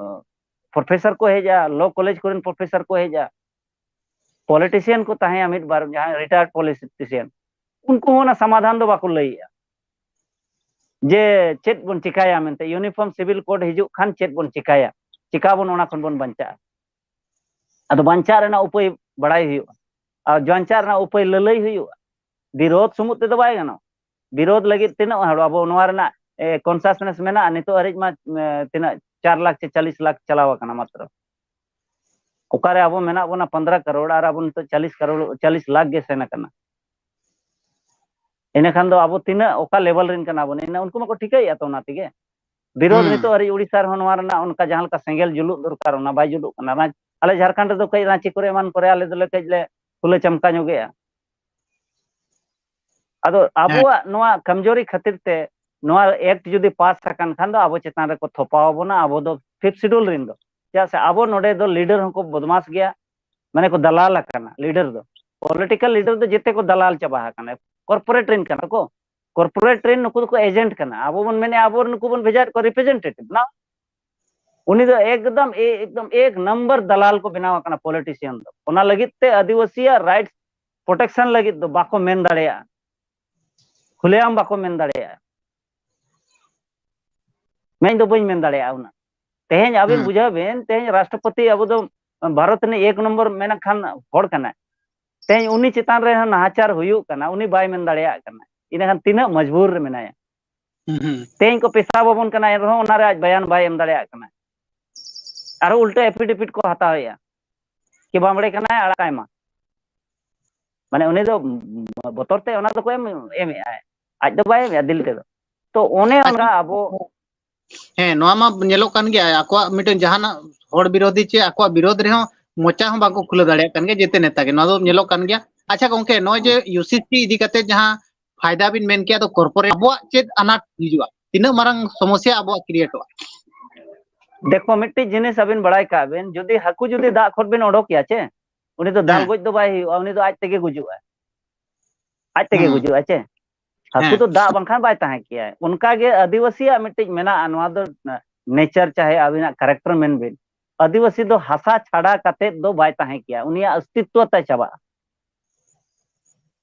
ᱯᱨᱚᱯᱷᱮᱥᱚᱨ ᱠᱚ ᱦᱮᱡᱼᱟ, ᱞᱚ ᱠᱚᱞᱮᱡᱽ ᱠᱚᱨᱮᱱ ᱯᱨᱚᱯᱷᱮᱥᱚᱨ ᱠᱚ ᱦᱮᱡᱼᱟ, ᱯᱚᱞᱤᱴᱤᱥᱤᱭᱟᱱ ᱠᱚ ᱛᱟᱦᱮᱸᱭᱟ ᱢᱤᱫ ᱵᱟᱨ, ᱡᱟᱦᱟᱸᱭ ᱨᱤᱴᱟᱭᱟᱨᱰ ᱯᱚᱞᱤᱴᱤᱥᱤᱭᱟᱱ, ᱩᱱᱠᱩ ᱦᱚᱸ ᱚᱱᱟ ᱥᱚᱢᱟᱫᱷᱟᱱ ᱫᱚ ᱵᱟᱠᱚ ᱞᱟᱹᱭᱮᱜᱼᱟ ᱡᱮ ᱪᱮᱫ ᱵᱚᱱ ᱪᱤᱠᱟᱭᱟ ᱢᱮᱱᱛᱮ, ᱤᱭᱩᱱᱤᱯᱷᱚᱨᱢ ᱥᱤᱵᱤᱞ ᱠᱳᱰ ᱦᱤᱡᱩᱜ ᱠᱷᱟᱱ ᱪᱮᱫ ᱵᱚᱱ ᱪᱤᱠᱟᱭᱟ, ᱪᱤᱠᱟ ᱵᱚᱱ ᱚᱱᱟ ᱠᱷᱚᱱ ᱵᱚᱱ ᱵᱟᱧᱪᱟᱜᱼᱟ᱾ ᱟᱫᱚ ᱵᱟᱧᱪᱟᱜ ᱨᱮᱱᱟᱜ ᱩᱯᱟᱹᱭ ᱵᱟᱲᱟᱭ ᱦᱩᱭᱩᱜᱼᱟ, ᱟᱨ ᱵᱟᱧᱪᱟᱜ ᱨᱮᱱᱟᱜ ᱩᱯᱟᱹᱭ ᱞᱟᱹᱞᱟᱹᱭ ᱦᱩᱭᱩᱜᱼᱟ᱾ ᱵᱤᱨᱳᱫᱷ ᱥᱩᱢᱩᱫ ᱛᱮᱫᱚ ᱵᱟᱭ ᱜᱟᱱᱚᱜᱼᱟ᱾ ᱵᱤᱨᱳᱫᱷ ᱞᱟᱹᱜᱤᱫ ᱛᱤᱱᱟᱹᱜ ᱦᱚᱲ ᱟᱵᱚ ᱱᱚᱣᱟ ᱨᱮᱱᱟᱜ ᱠᱚᱱᱥᱟᱥᱱᱮᱥ ᱢᱮᱱᱟᱜᱼᱟ, ᱱᱤᱛᱚᱜ ᱦᱟᱹᱨᱤᱡ ᱢᱟ ᱛᱤᱱᱟᱹᱜ ᱪᱟᱨ ᱞᱟᱠᱷ ᱪᱮ ᱪᱟᱞᱤᱥ ᱞᱟᱠᱷ ᱪᱟᱞᱟᱣ ᱟᱠᱟᱱᱟ ᱢᱟᱛᱨᱚ᱾ ᱚᱠᱟᱨᱮ ᱟᱵᱚ ᱢᱮᱱᱟᱜ ᱵᱚᱱᱟ ᱯᱚᱱᱫᱽᱨᱚ ᱠᱟᱨᱳᱲ ᱟᱨ ᱟᱵᱚ ᱱᱤᱛᱚᱜ ᱪᱟᱞᱤᱥ ᱠᱟᱨᱳᱲ, ᱪᱟᱞᱤᱥ ᱞᱟᱠᱷ ᱜᱮ ᱥᱮᱱ ᱟᱠᱟᱱᱟ᱾ ᱤᱱᱟᱹᱠᱷᱟᱱ ᱫᱚ ᱟᱵᱚ ᱛᱤᱱᱟᱹᱜ, ᱚᱠᱟ ᱞᱮᱵᱮᱞ ᱨᱮᱱ ᱠᱟᱱᱟ ᱵᱚᱱ, ᱤᱱᱟᱹ ᱩᱱᱠᱩ ᱢᱟᱠᱚ ᱴᱷᱤᱠᱟᱹᱭᱮᱫᱼᱟ ᱛᱚ ᱚᱱᱟ ᱛᱮᱜᱮ᱾ ᱵᱤᱨᱳᱫᱷ ᱱᱤᱛᱚᱜ ᱦᱟᱹᱨᱤᱡ ᱩᱲᱤᱥᱥᱟ ᱨᱮᱦᱚᱸ ᱱᱚᱣᱟ ᱨᱮᱱᱟᱜ ᱚᱱᱠᱟ ᱡᱟᱦᱟᱸ ᱞᱮᱠᱟ ᱥᱮᱸᱜᱮᱞ ᱡᱩᱞᱩᱜ ᱫᱚᱨᱠᱟᱨ, ᱚᱱᱟ ᱵᱟᱭ ᱡᱩᱞᱩᱜ ᱠᱟᱱᱟ᱾ ᱟᱞᱮ ᱡᱷᱟᱲᱠᱷᱚᱸᱰ ᱨᱮᱫᱚ ᱠᱟᱹᱡ ᱨᱟᱸᱪᱤ ᱠᱚᱨᱮ ᱮᱢᱟᱱ ᱠᱚᱨᱮ ᱟᱞᱮ ᱫᱚᱞᱮ ᱠᱟᱹᱡ ᱞᱮ ᱯᱷᱩᱞᱟᱹ ᱪᱟᱢᱠᱟ ᱧᱚᱜᱮᱜᱼᱟ᱾ ᱟᱫᱚ ᱟᱵᱚᱣᱟᱜ ᱱᱚᱣᱟ ᱠᱟᱢᱡᱳᱨᱤ ᱠᱷᱟᱹᱛᱤᱨ ᱛᱮ ᱱᱚᱣᱟ ᱮᱠᱴ ᱡᱩᱫᱤ ᱯᱟᱥ ᱟᱠᱟᱱ ᱠᱷᱟᱱ ᱫᱚ ᱟᱵᱚ ᱪᱮᱛᱟᱱ ᱨᱮᱠᱚ ᱛᱷᱚᱯᱟᱣ ᱟᱵᱚᱱᱟ, ᱟᱵᱚ ᱫᱚ ᱯᱷᱤᱯᱛᱷ ᱥᱤᱰᱩᱞ ᱨᱮᱱ ᱫᱚ᱾ ᱪᱮᱫᱟᱜ ᱥᱮ ᱟᱵᱚ ᱱᱚᱰᱮ ᱫᱚ ᱞᱤᱰᱟᱨ ᱦᱚᱸᱠᱚ ᱵᱚᱫᱢᱟᱥ ᱜᱮᱭᱟ, ᱢᱟᱱᱮ ᱠᱚ ᱫᱟᱞᱟᱞ ᱟᱠᱟᱱᱟ ᱞᱤᱰᱟᱨ ᱫᱚ᱾ ᱯᱚᱞᱤᱴᱤᱠᱟᱞ ᱞᱤᱰᱟᱨ ᱫᱚ ᱡᱮᱛᱮ ᱠᱚ ᱫᱟᱞᱟᱞ ᱪᱟᱵᱟ ᱟᱠᱟᱱᱟ, ᱠᱚᱨᱯᱳᱨᱮᱴ ᱨᱮᱱ ᱠᱟᱱᱟ ᱠᱚ᱾ ᱠᱚᱨᱯᱳᱨᱮᱴ ᱨᱮᱱ ᱱᱩᱠᱩ ᱫᱚᱠᱚ ᱮᱡᱮᱱᱴ ᱠᱟᱱᱟ, ᱟᱵᱚ ᱵᱚᱱ ᱢᱮᱱᱮᱫᱼᱟ ᱟᱵᱚ ᱱᱩᱠᱩ ᱵᱚᱱ ᱵᱷᱮᱡᱟᱭᱮᱫ ᱠᱚᱣᱟ ᱨᱤᱯᱨᱮᱡᱮᱱᱴᱮᱴᱤᱵᱷ ᱱᱟ᱾ ᱩᱱᱤ ᱫᱚ ᱮᱠᱫᱚᱢ ᱮ-, ᱮᱠᱫᱚᱢ ᱮᱠ ᱱᱟᱢᱵᱟᱨ ᱫᱟᱞᱟᱞ ᱠᱚ ᱵᱮᱱᱟᱣ ᱟᱠᱟᱱᱟ ᱯᱚᱞᱤᱴᱤᱥᱤᱭᱟᱱ ᱫᱚ᱾ ᱚᱱᱟ ᱞᱟᱹᱜᱤᱫ ᱛᱮ ᱟᱹᱫᱤᱵᱟᱹᱥᱤᱭᱟᱜ ᱨᱟᱭᱤᱴᱥ ᱯᱨᱚᱴᱮᱠᱥᱚᱱ ᱞᱟᱹᱜᱤᱫ ᱫᱚ ᱵᱟᱠᱚ ᱢᱮᱱ ᱫᱟᱲᱮᱭᱟᱜᱼᱟ, ᱠᱷᱩᱞᱮᱟᱢ ᱵᱟᱠᱚ ᱢᱮᱱ ᱫᱟᱲᱮᱭᱟᱜᱼᱟ᱾ ᱢᱮᱱ ᱫᱚ ᱵᱟᱹᱧ ᱢᱮᱱ ᱫᱟᱲᱮᱭᱟᱜᱼᱟ ᱩᱱᱟᱹᱜ᱾ ᱛᱮᱦᱮᱧ ᱟᱵᱤᱱ ᱵᱩᱡᱷᱟᱹᱣ ᱵᱤᱱ, ᱛᱮᱦᱮᱧ ᱨᱟᱥᱴᱨᱚᱯᱚᱛᱤ ᱟᱵᱚ ᱫᱚ ᱵᱷᱟᱨᱚᱛ ᱨᱤᱱᱤᱡ ᱮᱠ ᱱᱚᱢᱵᱚᱨ ᱢᱮᱱ ᱠᱷᱟᱱ ᱦᱚᱲ ᱠᱟᱱᱟᱭ᱾ ᱛᱮᱦᱮᱧ ᱩᱱᱤ ᱪᱮᱛᱟᱱ ᱨᱮ ᱱᱟᱦᱟᱪᱟᱨ ᱦᱩᱭᱩᱜ ᱠᱟᱱᱟ, ᱩᱱᱤ ᱵᱟᱭ ᱢᱮᱱ ᱫᱟᱲᱮᱭᱟᱜ ᱠᱟᱱᱟ, ᱤᱱᱟᱹᱠᱷᱟᱱ ᱛᱤᱱᱟᱹᱜ ᱢᱚᱡᱽᱵᱩᱨ ᱨᱮ ᱢᱮᱱᱟᱭᱟ? ᱦᱩᱸ, ᱦᱩᱸ᱾ ᱛᱮᱦᱮᱧ ᱠᱚ ᱯᱮᱥᱟᱵ ᱟᱵᱚᱱ ᱠᱟᱱᱟ, ᱮᱱᱨᱮᱦᱚᱸ ᱚᱱᱟᱨᱮ ᱟᱡ ᱵᱟᱭᱟᱱ ᱵᱟᱭ ᱮᱢ ᱫᱟᱲᱮᱭᱟᱜ ᱠᱟᱱᱟ᱾ ᱟᱨᱦᱚᱸ ᱩᱞᱴᱟᱹ ᱮᱯᱷᱤᱰᱮᱯᱷᱤᱰ ᱠᱚ ᱦᱟᱛᱟᱣᱮᱜᱼᱟ, ᱠᱤ ᱵᱟᱢᱵᱲᱮ ᱠᱟᱱᱟᱭ, ᱟᱲᱟᱜ ᱠᱟᱭ ᱢᱟ᱾ ᱢᱟᱱᱮ ᱩᱱᱤ ᱫᱚ ᱵᱚᱛᱚᱨ ᱛᱮ ᱚᱱᱟ ᱫᱚᱠᱚ ᱮᱢ, ᱮᱢᱮᱜᱼᱟᱭ, ᱟᱡ ᱫᱚ ᱵᱟᱭ ᱮᱢᱮᱜᱼᱟ ᱫᱤᱞ ᱛᱮᱫᱚ᱾ ᱛᱚ ᱚᱱᱮ ᱚᱱᱠᱟ ᱟᱵᱚ ᱦᱮᱸ, ᱱᱚᱣᱟ ᱢᱟ ᱧᱮᱞᱚᱜ ᱠᱟᱱ ᱜᱮᱭᱟ, ᱟᱠᱚᱣᱟᱜ ᱢᱤᱫᱴᱮᱱ ᱡᱟᱦᱟᱱᱟᱜ ᱦᱚᱲ ᱵᱤᱨᱳᱫᱷᱤ ᱪᱮ ᱟᱠᱚᱣᱟᱜ ᱵᱤᱨᱳᱫᱷ ᱨᱮᱦᱚᱸ ᱢᱚᱪᱟ ᱦᱚᱸ ᱵᱟᱝᱠᱚ ᱠᱷᱩᱞᱟᱹᱣ ᱫᱟᱲᱮᱭᱟᱜ ᱠᱟᱱ ᱜᱮᱭᱟ ᱡᱮᱛᱮ ᱱᱮᱛᱟ ᱜᱮ, ᱱᱚᱣᱟ ᱫᱚ ᱧᱮᱞᱚᱜ ᱠᱟᱱ ᱜᱮᱭᱟ᱾ ᱟᱪᱪᱷᱟ ᱜᱚᱝᱠᱮ, ᱱᱚᱜᱼᱚᱭ ᱡᱮ ᱤᱭᱩ ᱥᱤ ᱥᱤ ᱤᱫᱤ ᱠᱟᱛᱮ ᱡᱟᱦᱟᱸ ᱯᱷᱟᱭᱫᱟ ᱵᱤᱱ ᱢᱮᱱ ᱠᱮᱭᱟ, ᱟᱫᱚ ᱠᱚᱨᱯᱳᱨᱮᱴ ᱟᱵᱚᱣᱟᱜ ᱪᱮᱫ ᱟᱱᱟᱴ ᱦᱤᱡᱩᱜᱼᱟ, ᱛᱤᱱᱟᱹᱜ ᱢᱟᱨᱟᱝ ᱥᱚᱢᱚᱥᱥᱟ ᱟᱵᱚᱣᱟᱜ ᱠᱨᱤᱭᱮᱴᱚᱜᱼᱟ? ᱫᱮᱠᱷᱚ, ᱢᱤᱫᱴᱤᱡ ᱡᱤᱱᱤᱥ ᱟᱵᱤᱱ ᱵᱟᱲᱟᱭ ᱠᱟᱜ ᱵᱤᱱ, ᱡᱩᱫᱤ ᱦᱟᱹᱠᱩ ᱡᱩᱫᱤ ᱫᱟᱜ ᱠᱷᱚᱱ ᱵᱤᱱ ᱚᱰᱚᱠᱮᱭᱟ ᱪᱮ, ᱩᱱᱤ ᱫᱚ ᱫᱟᱞ ᱦᱮᱸ᱾ ᱜᱚᱡ ᱫᱚ ᱵᱟᱭ ᱦᱩᱭᱩᱜᱼᱟ, ᱩᱱᱤ ᱫᱚ ᱟᱡ ᱛᱮᱜᱮ ᱜᱩᱡᱩᱜᱼᱟ, ᱟᱡ ᱛᱮᱜᱮ ᱦᱮᱸ᱾ ᱜᱩᱡᱩᱜᱼᱟ ᱪᱮ᱾ ᱦᱟᱹᱠᱩ ᱦᱮᱸ᱾ ᱫᱚ ᱫᱟᱜ ᱵᱟᱝᱠᱷᱟᱱ ᱵᱟᱭ ᱛᱟᱦᱮᱸ ᱠᱮᱭᱟ᱾ ᱚᱱᱠᱟᱜᱮ ᱟᱹᱫᱤᱵᱟᱹᱥᱤᱭᱟᱜ ᱢᱤᱫᱴᱤᱡ ᱢᱮᱱᱟᱜᱼᱟ, ᱱᱚᱣᱟ ᱫᱚ ᱱᱮᱪᱟᱨ ᱪᱟᱦᱮ ᱟᱹᱵᱤᱱᱟᱜ ᱠᱮᱨᱮᱠᱴᱟᱨ ᱢᱮᱱ ᱵᱤᱱ, ᱟᱹᱫᱤᱵᱟᱹᱥᱤ ᱫᱚ ᱦᱟᱥᱟ ᱪᱷᱟᱰᱟ ᱠᱟᱛᱮᱫ ᱫᱚ ᱵᱟᱭ ᱛᱟᱦᱮᱸ ᱠᱮᱭᱟ, ᱩᱱᱤᱭᱟᱜ ᱚᱥᱛᱤᱛᱣᱚ ᱛᱟᱭ ᱪᱟᱵᱟᱜᱼᱟ᱾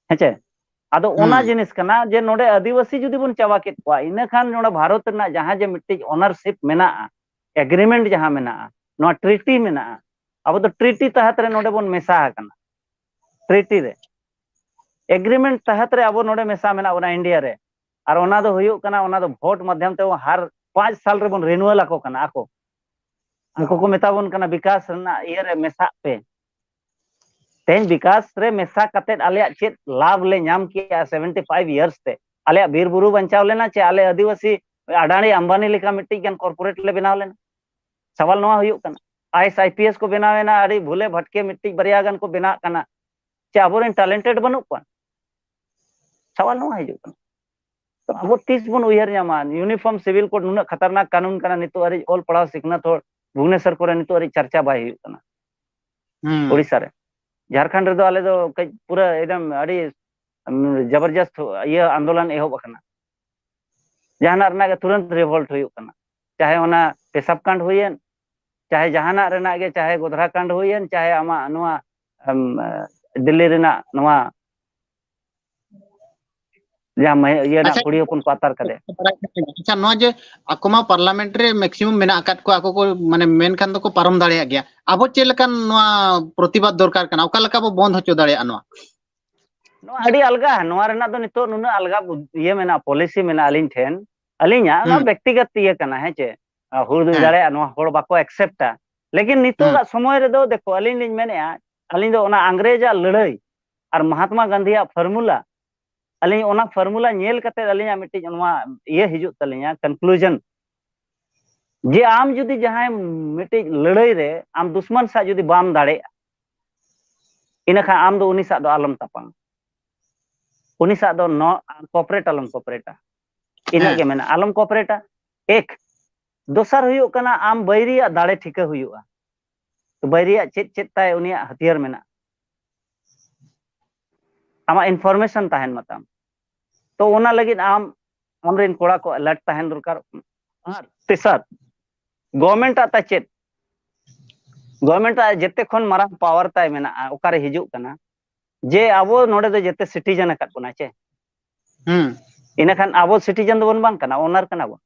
ᱦᱮᱸᱪᱮ? ᱟᱫᱚ ᱚᱱᱟ ᱦᱩᱸ᱾ ᱡᱤᱱᱤᱥ ᱠᱟᱱᱟ ᱡᱮ ᱱᱚᱰᱮ ᱟᱹᱫᱤᱵᱟᱹᱥᱤ ᱡᱩᱫᱤ ᱵᱚᱱ ᱪᱟᱵᱟ ᱠᱮᱫ ᱠᱚᱣᱟ, ᱤᱱᱟᱹ ᱠᱷᱟᱱ ᱱᱚᱰᱮ ᱵᱷᱟᱨᱚᱛ ᱨᱮᱱᱟᱜ ᱡᱟᱦᱟᱸ ᱡᱮ ᱢᱤᱫᱴᱤᱡ ᱚᱱᱟᱨᱥᱤᱯ ᱢᱮᱱᱟᱜᱼᱟ, ᱮᱜᱽᱨᱤᱢᱮᱱᱴ ᱡᱟᱦᱟᱸ ᱢᱮᱱᱟᱜᱼᱟ, ᱱᱚᱣᱟ ᱴᱨᱤᱴᱤ ᱢᱮᱱᱟᱜᱼᱟ, ᱟᱵᱚ ᱫᱚ ᱴᱨᱤᱴᱤ ᱛᱟᱦᱟᱛ ᱨᱮ ᱱᱚᱰᱮ ᱵᱚᱱ ᱢᱮᱥᱟ ᱟᱠᱟᱱᱟ᱾ ᱴᱨᱤᱴᱤ ᱨᱮ, ᱮᱜᱽᱨᱤᱢᱮᱱᱴ ᱛᱟᱦᱟᱛ ᱨᱮ ᱟᱵᱚ ᱱᱚᱰᱮ ᱢᱮᱥᱟ ᱢᱮᱱᱟᱜ ᱵᱚᱱᱟ ᱤᱱᱰᱤᱭᱟ ᱨᱮ᱾ ᱟᱨ ᱚᱱᱟ ᱫᱚ ᱦᱩᱭᱩᱜ ᱠᱟᱱᱟ, ᱚᱱᱟ ᱫᱚ ᱵᱷᱳᱴ ᱢᱟᱫᱽᱫᱷᱚᱢ ᱛᱮ ᱦᱟᱨ ᱯᱟᱸᱪ ᱥᱟᱞ ᱨᱮᱵᱚᱱ ᱨᱤᱱᱩᱣᱟᱞ ᱟᱠᱚ ᱠᱟᱱᱟ᱾ ᱟᱠᱚ ᱩᱱᱠᱩ ᱠᱚ ᱢᱮᱛᱟ ᱵᱚᱱ ᱠᱟᱱᱟ, ᱵᱤᱠᱟᱥ ᱨᱮᱱᱟᱜ ᱤᱭᱟᱹ ᱨᱮ ᱢᱮᱥᱟᱜ ᱯᱮ᱾ ᱛᱮᱦᱮᱧ ᱵᱤᱠᱟᱥ ᱨᱮ ᱢᱮᱥᱟ ᱠᱟᱛᱮ ᱟᱞᱮᱭᱟᱜ ᱪᱮᱫ ᱞᱟᱵᱷ ᱞᱮ ᱧᱟᱢ ᱠᱮᱜᱼᱟ ᱥᱮᱵᱷᱮᱱᱴᱤ ᱯᱷᱟᱭᱤᱵᱷ ᱤᱭᱟᱨᱥ ᱛᱮ? ᱟᱞᱮᱭᱟᱜ ᱵᱤᱨ ᱵᱩᱨᱩ ᱵᱟᱧᱪᱟᱣ ᱞᱮᱱᱟ ᱪᱮ ᱟᱞᱮ ᱟᱹᱫᱤᱵᱟᱹᱥᱤ ᱟᱰᱟᱱᱤ ᱟᱢᱵᱟᱱᱤ ᱞᱮᱠᱟ ᱢᱤᱫᱴᱤᱡ ᱜᱟᱱ ᱠᱚᱨᱯᱳᱨᱮᱴ ᱞᱮ ᱵᱮᱱᱟᱣ ᱞᱮᱱᱟ? ᱥᱟᱣᱟᱞ ᱱᱚᱣᱟ ᱦᱩᱭᱩᱜ ᱠᱟᱱᱟ, ᱟᱭᱮᱥ ᱟᱭᱯᱤᱮᱥ ᱠᱚ ᱵᱮᱱᱟᱣ ᱮᱱᱟ, ᱟᱹᱰᱤ ᱵᱷᱩᱞᱮ ᱵᱷᱟᱴᱠᱮ ᱢᱤᱫᱴᱤᱡ ᱵᱟᱨᱭᱟ ᱜᱟᱱ ᱠᱚ ᱵᱮᱱᱟᱜ ᱠᱟᱱᱟ, ᱪᱮ ᱟᱵᱚᱨᱮᱱ ᱴᱮᱞᱮᱱᱴᱮᱰ ᱵᱟᱹᱱᱩᱜ ᱠᱚᱣᱟ? ᱥᱟᱣᱟᱞ ᱱᱚᱣᱟ ᱦᱤᱡᱩᱜ ᱠᱟᱱᱟ᱾ ᱛᱚ ᱟᱵᱚ ᱛᱤᱥ ᱵᱚᱱ ᱩᱭᱦᱟᱹᱨ ᱧᱟᱢᱟ? ᱤᱭᱩᱱᱤᱯᱷᱚᱨᱢ ᱥᱤᱵᱤᱞ ᱠᱳᱰ ᱱᱩᱱᱟᱹᱜ ᱠᱷᱟᱛᱟᱨᱱᱟᱠ ᱠᱟᱹᱱᱩᱱ ᱠᱟᱱᱟ, ᱱᱤᱛᱚᱜ ᱦᱟᱹᱨᱤᱡ ᱚᱞ ᱯᱟᱲᱦᱟᱣ ᱥᱤᱠᱷᱱᱟᱹᱛ ᱦᱚᱲ ᱵᱷᱩᱵᱽᱱᱮᱥᱚᱨ ᱠᱚᱨᱮ ᱱᱤᱛᱚᱜ ᱦᱟᱹᱨᱤᱡ ᱪᱟᱨᱪᱟ ᱵᱟᱭ ᱦᱩᱭᱩᱜ ᱠᱟᱱᱟ᱾ ᱦᱩᱸ᱾ ᱳᱰᱤᱥᱟ ᱨᱮ, ᱡᱷᱟᱲᱠᱷᱚᱸᱰ ᱨᱮᱫᱚ ᱟᱞᱮ ᱫᱚ ᱠᱟᱹᱡ ᱯᱩᱨᱟᱹ ᱮᱠᱫᱚᱢ ᱟᱹᱰᱤ, ᱩᱢ, ᱡᱚᱵᱚᱨᱡᱚᱥᱛ ᱤᱭᱟᱹ ᱟᱱᱫᱳᱞᱚᱱ ᱮᱦᱚᱵ ᱟᱠᱟᱱᱟ᱾ ᱡᱟᱦᱟᱱᱟᱜ ᱨᱮᱱᱟᱜ ᱜᱮ ᱛᱩᱨᱟᱹᱱᱛ ᱨᱤᱵᱷᱚᱞᱴ ᱦᱩᱭᱩᱜ ᱠᱟᱱᱟ, ᱪᱟᱦᱮ ᱚᱱᱟ ᱯᱮᱥᱟᱵ ᱠᱟᱱᱰ ᱦᱩᱭᱮᱱ, ᱪᱟᱦᱮ ᱡᱟᱦᱟᱱᱟᱜ ᱨᱮᱱᱟᱜ ᱜᱮ, ᱪᱟᱦᱮ ᱜᱳᱫᱷᱨᱟ ᱠᱟᱱᱰ ᱦᱩᱭᱮᱱ, ᱪᱟᱦᱮ ᱟᱢᱟᱜ ᱱᱚᱣᱟ, ᱮᱢ, ᱫᱤᱞᱞᱤ ᱨᱮᱱᱟᱜ ᱱᱚᱣᱟ ᱡᱟᱦᱟᱸ ᱢᱟᱹᱭ-, ᱤᱭᱟᱹ ᱨᱮᱱᱟᱜ ᱟᱪᱪᱷᱟ, ᱠᱩᱲᱤ ᱦᱚᱯᱚᱱ ᱠᱚ ᱟᱛᱟᱨ ᱠᱟᱫᱮᱭᱟ᱾ ᱟᱪᱪᱷᱟ, ᱱᱚᱣᱟ ᱡᱮ ᱟᱠᱚ ᱢᱟ ᱯᱟᱨᱞᱟᱢᱮᱱᱴ ᱨᱮ ᱢᱮᱠᱥᱤᱢᱟᱢ ᱢᱮᱱᱟᱜ ᱟᱠᱟᱫ ᱠᱚᱣᱟ, ᱟᱠᱚ ᱠᱚ ᱢᱟᱱᱮ ᱢᱮᱱᱠᱷᱟᱱ ᱫᱚᱠᱚ ᱯᱟᱨᱚᱢ ᱫᱟᱲᱮᱭᱟᱜ ᱜᱮᱭᱟ᱾ ᱟᱵᱚ ᱪᱮᱫ ᱞᱮᱠᱟᱱ ᱱᱚᱣᱟ ᱯᱨᱚᱛᱤᱵᱟᱫ ᱫᱚᱨᱠᱟᱨ ᱠᱟᱱᱟ? ᱚᱠᱟ ᱞᱮᱠᱟ ᱵᱚ ᱵᱚᱱᱫ ᱦᱚᱪᱚ ᱫᱟᱲᱮᱭᱟᱜᱼᱟ ᱱᱚᱣᱟ? ᱱᱚᱣᱟ ᱟᱹᱰᱤ ᱟᱞᱜᱟ, ᱱᱚᱣᱟ ᱨᱮᱱᱟᱜ ᱫᱚ ᱱᱤᱛᱚᱜ ᱱᱩᱱᱟᱹᱜ ᱟᱞᱜᱟ ᱵᱩᱫ-, ᱤᱭᱟᱹ ᱢᱮᱱᱟᱜᱼᱟ, ᱯᱚᱞᱤᱥᱤ ᱢᱮᱱᱟᱜᱼᱟ ᱟᱹᱞᱤᱧ ᱴᱷᱮᱱ, ᱟᱹᱞᱤᱧᱟᱜ ᱱᱚᱣᱟ ᱦᱩᱸ᱾ ᱵᱮᱠᱛᱤᱜᱚᱛ ᱤᱭᱟᱹ ᱠᱟᱱᱟ, ᱦᱮᱸ ᱪᱮ? ᱦᱩᱭ ᱦᱮᱸ᱾ ᱫᱟᱲᱮᱭᱟᱜᱼᱟ ᱱᱚᱣᱟ ᱦᱚᱲ ᱵᱟᱠᱚ ᱮᱠᱥᱮᱯᱴᱟ, ᱞᱮᱠᱤᱱ ᱦᱩᱸ᱾ ᱱᱤᱛᱚᱜᱟᱜ ᱥᱚᱢᱚᱭ ᱨᱮᱫᱚ ᱫᱮᱠᱷᱚ, ᱟᱹᱞᱤᱧ ᱞᱤᱧ ᱢᱮᱱᱮᱫᱼᱟ, ᱟᱹᱞᱤᱧ ᱫᱚ ᱚᱱᱟ ᱟᱝᱨᱮᱡᱟᱜ ᱞᱟᱹᱲᱦᱟᱹᱭ ᱟᱨ ᱢᱚᱦᱟᱛᱢᱟ ᱜᱟᱱᱫᱷᱤᱭᱟᱜ ᱯᱷᱚᱨᱢᱩᱞᱟ, ᱟᱹᱞᱤᱧ ᱚᱱᱟ ᱯᱷᱚᱨᱢᱩᱞᱟ ᱧᱮᱞ ᱠᱟᱛᱮ ᱟᱹᱞᱤᱧᱟᱜ ᱢᱤᱫᱴᱤᱡ ᱱᱚᱣᱟ ᱤᱭᱟᱹ ᱦᱤᱡᱩᱜ ᱛᱟᱹᱞᱤᱧᱟ, ᱠᱚᱱᱠᱞᱩᱡᱚᱱ, ᱡᱮ ᱟᱢ ᱡᱩᱫᱤ ᱡᱟᱦᱟᱸᱭ ᱢᱤᱫᱴᱤᱡ ᱞᱟᱹᱲᱦᱟᱹᱭ ᱨᱮ ᱟᱢ ᱫᱩᱥᱢᱟᱱ ᱥᱟᱶ ᱡᱩᱫᱤ ᱵᱟᱢ ᱫᱟᱲᱮᱭᱟᱜᱼᱟ, ᱤᱱᱟᱹᱠᱷᱟᱱ ᱟᱢ ᱫᱚ ᱩᱱᱤ ᱥᱟᱶ ᱫᱚ ᱟᱞᱚᱢ ᱛᱟᱯᱟᱢ, ᱩᱱᱤ ᱥᱟᱶ ᱫᱚ ᱱᱚ-, ᱠᱚᱯᱨᱮᱴ ᱟᱞᱚᱢ ᱠᱚᱯᱨᱮᱴᱟ᱾ ᱤᱱᱟᱹᱜ ᱦᱮᱸ᱾ ᱜᱮ ᱢᱮᱱᱟᱜᱼᱟ, ᱟᱞᱚᱢ ᱠᱚᱯᱨᱮᱴᱟ᱾ ᱮᱠ, ᱫᱚᱥᱟᱨ ᱦᱩᱭᱩᱜ ᱠᱟᱱᱟ, ᱟᱢ ᱵᱟᱹᱭᱨᱤᱭᱟᱜ ᱫᱟᱲᱮ ᱴᱷᱤᱠᱟᱹ ᱦᱩᱭᱩᱜᱼᱟ, ᱵᱟᱹᱭᱨᱤᱭᱟᱜ ᱪᱮᱫ ᱪᱮᱫ ᱛᱟᱭ ᱩᱱᱤᱭᱟᱜ ᱦᱟᱹᱛᱭᱟᱹᱨ ᱢᱮᱱᱟᱜᱼᱟ, ᱟᱢᱟᱜ ᱤᱱᱯᱷᱚᱨᱢᱮᱥᱚᱱ ᱛᱟᱦᱮᱱ ᱢᱟ ᱛᱟᱢ᱾ ᱛᱚ ᱚᱱᱟ ᱞᱟᱹᱜᱤᱫ ᱟᱢ, ᱟᱢᱨᱮᱱ ᱠᱚᱲᱟ ᱠᱚ ᱮᱞᱟᱨᱴ ᱛᱟᱦᱮᱱ ᱫᱚᱨᱠᱟᱨ᱾ ᱟᱨ ᱛᱮᱥᱟᱨ, ᱜᱚᱵᱷᱚᱨᱱᱢᱮᱱᱴ ᱟᱜ ᱛᱟᱭ ᱪᱮᱫ? ᱜᱚᱵᱷᱚᱨᱱᱢᱮᱱᱴ ᱟᱜ ᱡᱮᱛᱮ ᱠᱷᱚᱱ ᱢᱟᱨᱟᱝ ᱯᱟᱣᱟᱨ ᱛᱟᱭ ᱢᱮᱱᱟᱜᱼᱟ, ᱚᱠᱟᱨᱮ ᱦᱤᱡᱩᱜ ᱠᱟᱱᱟ? ᱡᱮ ᱟᱵᱚ ᱱᱚᱰᱮ ᱫᱚ ᱡᱮᱛᱮ ᱥᱤᱴᱤᱡᱮᱱ ᱟᱠᱟᱫ ᱵᱚᱱᱟ ᱪᱮ? ᱦᱩᱸ᱾ ᱤᱱᱟᱹᱠᱷᱟᱱ ᱟᱵᱚ ᱥᱤᱴᱤᱡᱮᱱ ᱫᱚᱵᱚᱱ ᱵᱟᱝ ᱠᱟᱱᱟ, ᱚᱱᱟᱨ ᱠᱟᱱᱟ ᱵᱚᱱ᱾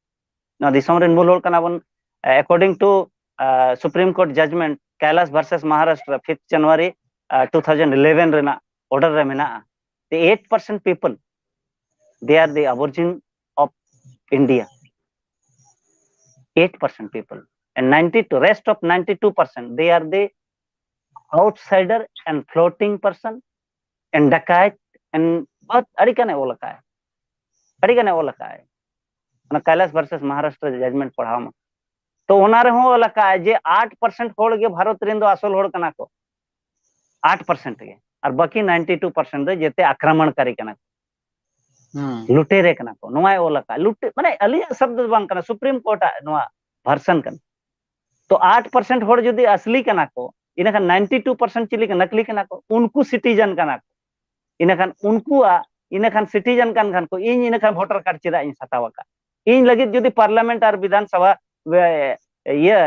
ᱱᱚᱣᱟ ᱫᱤᱥᱚᱢ ᱨᱮᱱ ᱢᱩᱞ ᱦᱚᱲ ᱠᱟᱱᱟ ᱵᱚᱱ᱾ According to, uh, Supreme Court judgment, Kailash versus Maharashtra, fifth January, uh, two thousand eleven ᱨᱮᱱᱟᱜ order ᱨᱮ ᱢᱮᱱᱟᱜᱼᱟ, the eight percent people They are the aborigine of India, eight percent people, and ninety-two, rest of ninety-two percent, they are the outsider and floating person and ᱰᱟᱠᱟᱭᱛ and ᱵᱚᱦᱩᱛ ᱟᱹᱰᱤ ᱜᱟᱱᱮ ᱚᱞ ᱟᱠᱟᱫ, ᱟᱹᱰᱤ ᱜᱟᱱᱮ ᱚᱞ ᱟᱠᱟᱫ᱾ ᱚᱱᱟ ᱠᱟᱭᱞᱟᱥ ᱵᱷᱟᱨᱥᱮᱥ ᱢᱚᱦᱟᱨᱟᱥᱴᱨᱚ ᱡᱟᱡᱢᱮᱱᱴ ᱯᱟᱲᱦᱟᱣ ᱢᱟ᱾ ᱛᱚ ᱚᱱᱟ ᱨᱮᱦᱚᱸ ᱚᱞ ᱟᱠᱟᱫ ᱡᱮ ᱟᱴ ᱯᱟᱨᱥᱮᱱᱴ ᱦᱚᱲ ᱜᱮ ᱵᱷᱟᱨᱚᱛ ᱨᱮᱱ ᱫᱚ ᱟᱥᱚᱞ ᱦᱚᱲ ᱠᱟᱱᱟ ᱠᱚ, ᱟᱴ ᱯᱟᱨᱥᱮᱱᱴ ᱜᱮ, ᱟᱨ ᱵᱟᱹᱠᱤ ᱱᱟᱭᱤᱱᱴᱤ ᱴᱩ ᱯᱟᱨᱥᱮᱱᱴ ᱫᱚ ᱡᱮᱛᱮ ᱟᱠᱨᱚᱢᱚᱱᱠᱟᱨᱤ ᱠᱟᱱᱟ ᱠᱚ, ᱦᱩᱸ ᱞᱩᱴᱮᱨᱮ ᱠᱟᱱᱟ ᱠᱚ᱾ ᱱᱚᱣᱟᱭ ᱚᱞ ᱟᱠᱟᱫ ᱞᱩᱴᱮ, ᱢᱟᱱᱮ ᱟᱹᱞᱤᱧᱟᱜ ᱥᱚᱵᱫᱚ ᱫᱚ ᱵᱟᱝ ᱠᱟᱱᱟ, ᱥᱩᱯᱨᱤᱢ ᱠᱳᱨᱴ ᱟᱜ ᱱᱚᱣᱟ ᱵᱷᱟᱨᱥᱚᱱ ᱠᱟᱱᱟ᱾ ᱛᱚ ᱟᱴ ᱯᱟᱨᱥᱮᱱᱴ ᱦᱚᱲ ᱡᱩᱫᱤ ᱟᱥᱞᱤ ᱠᱟᱱᱟ ᱠᱚ, ᱤᱱᱟᱹᱠᱷᱟᱱ ᱱᱟᱭᱤᱱᱴᱤ ᱴᱩ ᱯᱟᱨᱥᱮᱱᱴ ᱪᱤᱞᱤ ᱠᱟᱱᱟ? ᱱᱟᱠᱞᱤ ᱠᱟᱱᱟ ᱠᱚ, ᱩᱱᱠᱩ ᱥᱤᱴᱤᱡᱮᱱ ᱠᱟᱱᱟ ᱠᱚ᱾ ᱤᱱᱟᱹᱠᱷᱟᱱ ᱩᱱᱠᱩᱣᱟᱜ, ᱤᱱᱟᱹᱠᱷᱟᱱ ᱥᱤᱴᱤᱡᱮᱱ ᱠᱟᱱ ᱠᱷᱟᱱ ᱠᱚ, ᱤᱧ ᱤᱱᱟᱹᱠᱷᱟᱱ ᱵᱷᱳᱴᱟᱨ ᱠᱟᱨᱰ ᱪᱮᱫᱟᱜ ᱤᱧ ᱦᱟᱛᱟᱣ ᱟᱠᱟᱫ? ᱤᱧ ᱞᱟᱹᱜᱤᱫ ᱡᱩᱫᱤ ᱯᱟᱨᱞᱟᱢᱮᱱᱴ ᱟᱨ ᱵᱤᱫᱷᱟᱱ ᱥᱚᱵᱷᱟ, ᱮ, ᱤᱭᱟᱹ,